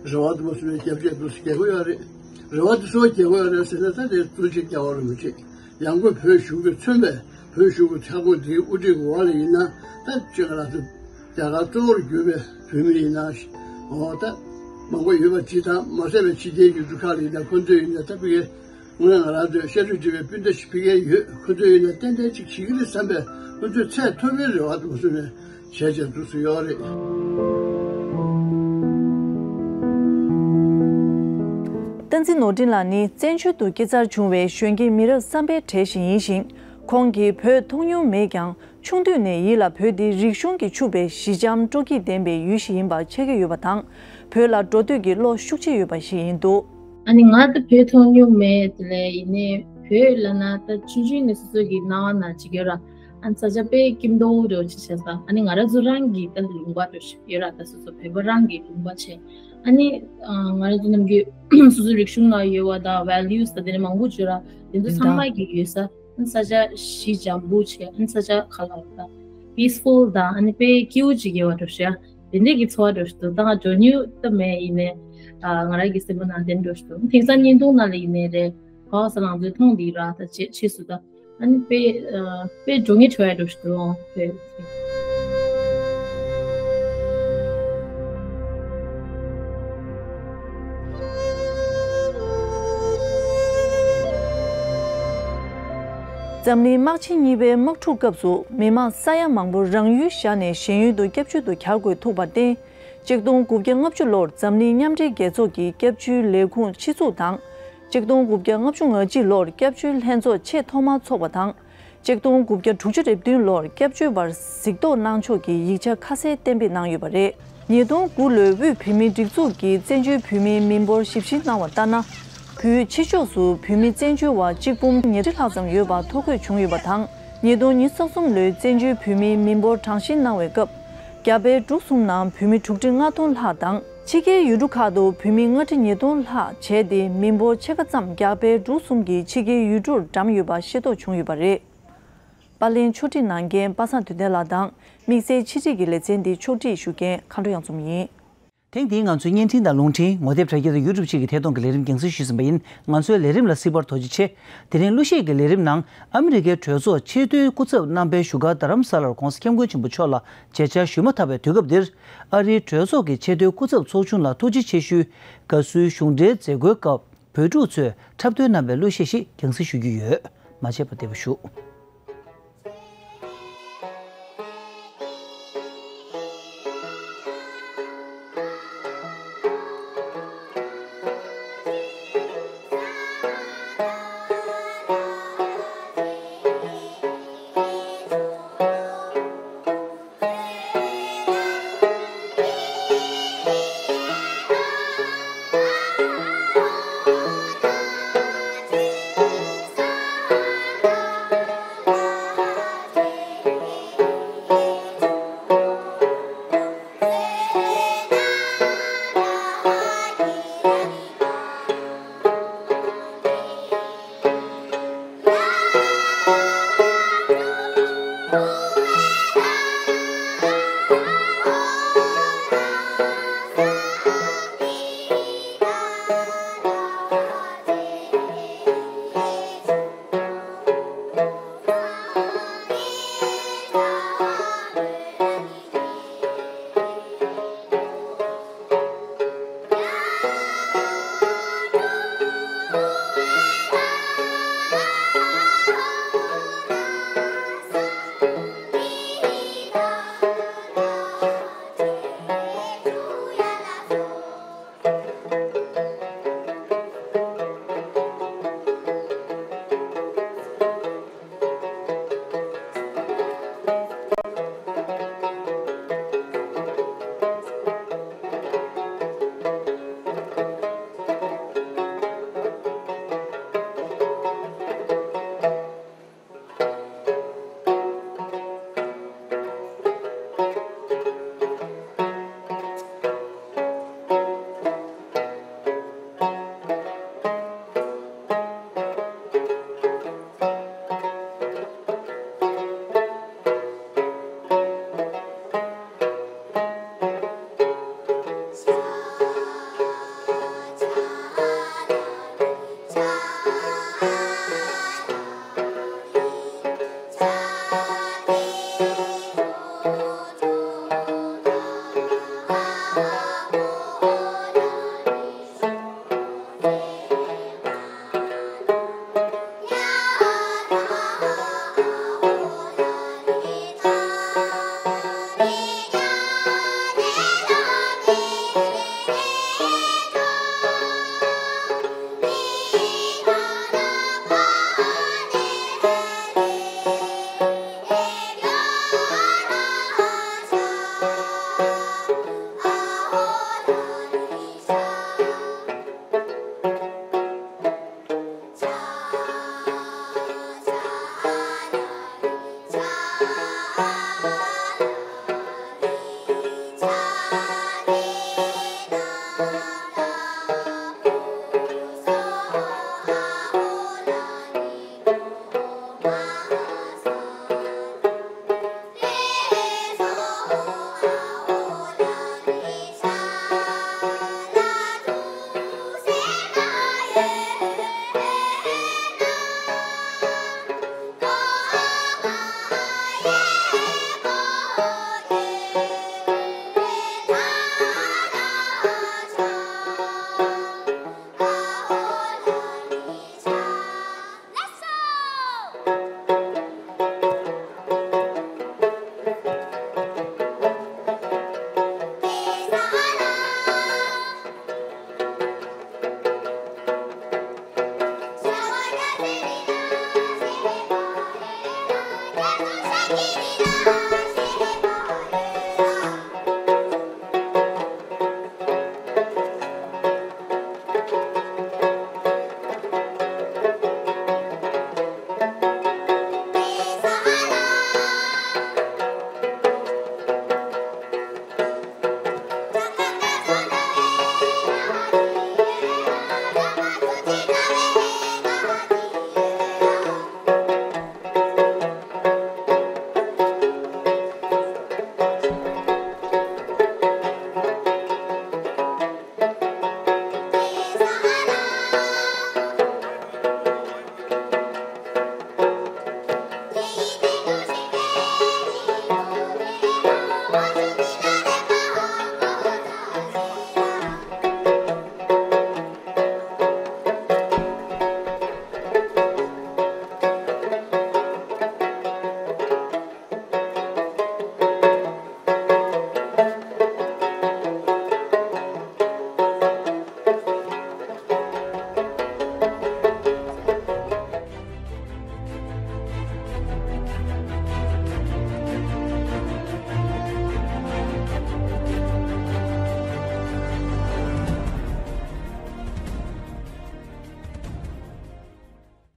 རེ་བ་དུ་མ་སོང་ནས་རྒྱབ་སྐྱོར་དུ་རྒྱལ་ཁོ་ཡོད་རེད། རེ་བ་དུ་སོ་རྒྱལ་ཁོ་ཡོད་རེད་ཟེར་ན་ད་དེ་གཙོ་ཆེ་རྒྱལ་བ་རིན་པོ་ཆེ་ཡང་སྒོས་བོད་གཞུང་གིས་མཚོན་པའི་བོད་གཞུང་གི་ཚོགས་པ་འདིའི་དབུ་ཁྲིད་འོག་ལ་ཡིན་ན་ད་ཅི་ང་རང་ཚོ་རྒྱ་གར་གཙོ་བོར་གྱུར་པའི་བོད་མི་ཡིན་ན་འོ་ད་མང་པོ་ཡོད་པ་ཅི་དང་མ་ཟད་པའི་ཕྱི་རྒྱལ་ཡུལ་གྲུ་ཁག་ལ་ཡིན་ན་ཁོ་ཚོ་ཡིན་ན་ད་ཕི་གའི་དངོས་གནས་ང་རང་ཚོས་བཤད་སྒྲུབ་བྱེད་པའི་སྤུན་ཟླ་ཞིག་ཕི་གའི་ཡོད་ཁོ་ཚོ་ཡིན་ན་ཏན་ཏན་ཅིག་བྱེད་ཀྱི་རེད་བསམ་པའི་ཁོ་ཚོས་ཚད་མཐོ་པོའི་རེ་བ་དུ་མ་བཟུང་ནས་བྱས་བྱས་འདུག་སུ་ཡོད་རེད། བསྟན་འཛིན་ནོར་འཛིན་ལགས་ནི་བཙན་བྱོལ་དུ་སྐྱེས་འཚར་བྱུང་བའི་གཞོན་སྐྱེས་མི་རབས་གསར་པའི་གྲས་ཤིག་ཡིན་ཞིང་། ཁོང་གིས་བོད་མཐོང་མྱོང་མེད་ཀྱང་། ཆུང་དུས་ནས་ཡིད་ལ་བོད་འདི་རིག་གཞུང་གིས་ཕྱུག་པའི་ཞི་འཇམ་སྤྲོ་སྐྱིད་ལྡན་པའི་ཡུལ་ཞིག་ཡིན་པ་ཆགས་ཀྱི་ཡོད་པ་དང་། བོད་ལ་འགྲོ་འདོད་ཀྱི་བློ་ཤུགས་ཆེ་ཡོད་པ་ཞིག་ཡིན་འདུག་ཨ་ནི་ང་ད་བོད་མཐོང་མྱོང་མེད་དེ་ལས་ཡིན་ནའི་བོད་ལ་ན་ད་ཆུང་ཆུང་ནས་སོ་སོ་གི་སྣང་བ་ན་ཅིག་ཡོད་ར། ཨ་ནི་ས་ཆ་དཔེ་སྐྱིད་མདོག་འདྲ་བོ་ཅིག་བྱས་ཙང་ཨ་ནི་ང་རང་ཚོ་རང་གི་ད་ལུང་པ་འདྲ་ཞིག་ཡོད་ར། ད་སོ་སོ་བོད་པ་རང་གི་ལུང་པ་བྱས་ཨ་ནི་ང་རང་ཚོ་ནམ་རྒྱུན་སོ་སོ་རིག་གཞུང་ལ་ཡོད་པ་ད་ཝེ་ལིའུ་སི་ད་དེ་འདྲ་མང་པོ་ཅིག་ཡོད་ར། དེ་ཚོ་ཚང་མ་གི་ཡོད་ས། ཨ་ནི་ས་ཆ་ཞི་འཇམ་པོ་བྱས་ཨ་ནི་ས་ཆ་ག་ལ་ད་པིས་ཕུལ་དང་ཨ་ནི་དཔེ་སྐྱིད་པོ་ཅིག་ཡོད་པ་འདྲ་ཞིག་ཡ། དེ་འདྲས་ཀྱི་ཚོར་བ་འདྲ་ཞིག་འདུག་ད་ང་འགྲོ་མྱོང་ད་མེད་ཡིན་ནའི་ང་རང་གི་སེམས་པ་ནང་དེ་འདྲ་ཞིག་འདུག་དེང་སང་བརྙན་ཐུང་ནང་ལ་ཡིན་ནའི་རེད་ག་བ་ས་ལང་ཚོའི་མཐོང་འདི་ར་ད་བྱེད་ཆེས་སུ་ད་ཨ་ནི་དཔེ་དཔེ་འགྲོ་ངེས་བྲོ་བ་འདྲ་ཞིག་འདུག་ཨང་དཔེ། འཛམ་གླིང་དམག་ཆེན་གཉིས་པའི་དམག་འཁྲུག་སྐབས་སུ་མི་མང་ས་ཡ་མང་པོ་རང་ཡུལ་བཞག་ནས་གཞན་ཡུལ་དུ་སྐྱབས་བཅོལ་དུ་གྱར་དགོས་ཐུག་པར་བརྟེན། ཆིག་སྟོང་དགུ་བརྒྱ་ལྔ་བཅུ་ལོར་འཛམ་གླིང་མཉམ་འབྲེལ་རྒྱལ་ཚོགས་ཀྱི་སྐྱབས་བཅོལ་ལས་ཁུངས་ཆེད་འཛུགས་དང་། ཆིག་སྟོང་དགུ་བརྒྱ་ལྔ་བཅུ་ང་གཅིག་ལོར་སྐྱབས་བཅོལ་ལྷན་ཚོགས་ཆེས་ཐོག་མར་འཚོགས་པ་དང་། ཆིག་སྟོང་དགུ་བརྒྱ་དྲུག་ཅུ་རེ་བདུན་ལོར་སྐྱབས་བཅོལ་བར་གཟིགས་རྟོག་གནང་ཕྱོགས་ཀྱི་ཡིག་ཆ་ཁ་གསལ་གཏན་འབེབས་གནང་ཡོད་པ་རེད། ཉིས་སྟོང་དགུ་ལོའི་དབུས་བོད་མིའི་སྒྲིག་འཛུགས་ཀྱིས་བཙན་བྱོལ་བོད་མིའི་མི་འབོར་ཞིབ་བཤེར་གནང་བ་ལྟར་ན། བོད་ཕྱི་ཕྱོགས་སུ་བོད་མི་བཙན་བྱོལ་བ་གཅིག་འབུམ་ཉིས་ཁྲི་ལྷག་ཙམ་ཡོད་པ་ཐོ་འགོད་བྱུང་ཡོད་པ་དང་། ཉིས་སྟོང་ཉི་ཤུ་རྩ་གསུམ་ལོའི་བཙན་བྱོལ་བོད་མིའི་མི་འབོར་གྲངས་བཤེར་གནང་བའི་སྐབས། རྒྱ་བལ་འབྲུག་གསུམ་ནང་བོད་མི་དྲུག་ཁྲི་ལྔ་སྟོང་ལྷག་དང་། ཕྱི་རྒྱལ་ཡུལ་གྲུ་ཁག་ཏུ་བོད་མི་ལྔ་ཁྲི་ཉིས་སྟོང་ལྷག་བྱས་ཏེ་མི་འབོར་ཕྱེད་ཀ་ཙམ་རྒྱ་བལ་འབྲུག་གསུམ་གྱི་ཕྱི་རྒྱལ་ཡུལ་གྲུར་བགྲམ་ཡོད་པ་ཤེས་རྟོགས་བྱུང་ཡོད་པ་རེད། པར་ལེན་ཕྱོགས་སྒྲིག་གནང་མཁན་པ་སངས་དོན་ལྡན་ལགས་དང་། དམིགས་བསལ་ཕྱི་དྲིལ་གྱི་ལེ་ཚན་འདི་ཕྱོགས་སྒྲིག་ཞུ་མཁན་མཁའ་འགྲོ་གཡང་འཛོམས་ཡིན། ཐེངས་འདིའི་ང་ཚོའི་བརྙན་འཕྲིན་དང་རླུང་འཕྲིན། ངོ་དེབ་དྲ་རྒྱ་དང་ཡུ་ཊུབ་བཅས་ཀྱི་ཐད་གཏོང་གི་ལས་རིམ་རྒྱང་སྲིང་ཞུས་ཟིན་པ་ཡིན། ང་ཚོའི་ལས་རིམ་ལ་གཟིགས་པར་ཐུགས་རྗེ་ཆེ། དེ་རིང་གླུ་གཞས་ཀྱི་ལས་རིམ་ནང་ཨ་མི་རི་ཀའི་གྲོས་ཚོགས་ཆེས་མཐོའི་སྐུ་ཚབ་རྣམ་པའི་བཞུགས་སྒར་རྡ་རམ་ས་ལར་༸གོང་ས་༸སྐྱབས་མགོན་ཆེན་པོ་མཆོག་ལ་མཇལ་བཅར་ཞུས་མ་ཐག་པའི་དུས་སྐབས་འདིར། ཨ་རིའི་གྲོས་ཚོགས་ཀྱི་ཆེས་མཐོའི་སྐུ་ཚབ་ཚོགས་ཆུང་ལ་ཐུགས་རྗེ་ཆེ་ཞུའི་དགའ་བསུའི་གཞུང་འབྲེལ་མཛད་སྒོའི་སྐབས། བོད་ཕྲུག་ཚོས་འཁྲབ་སྟོན་གནང་བའི་གླུ་གཞས་ཤིག་རྒྱང་སྲིང་ཞུ་རྒྱུ་ཡོད། མ་མཇལ་བར་བདེ་པོ་བཞུགས།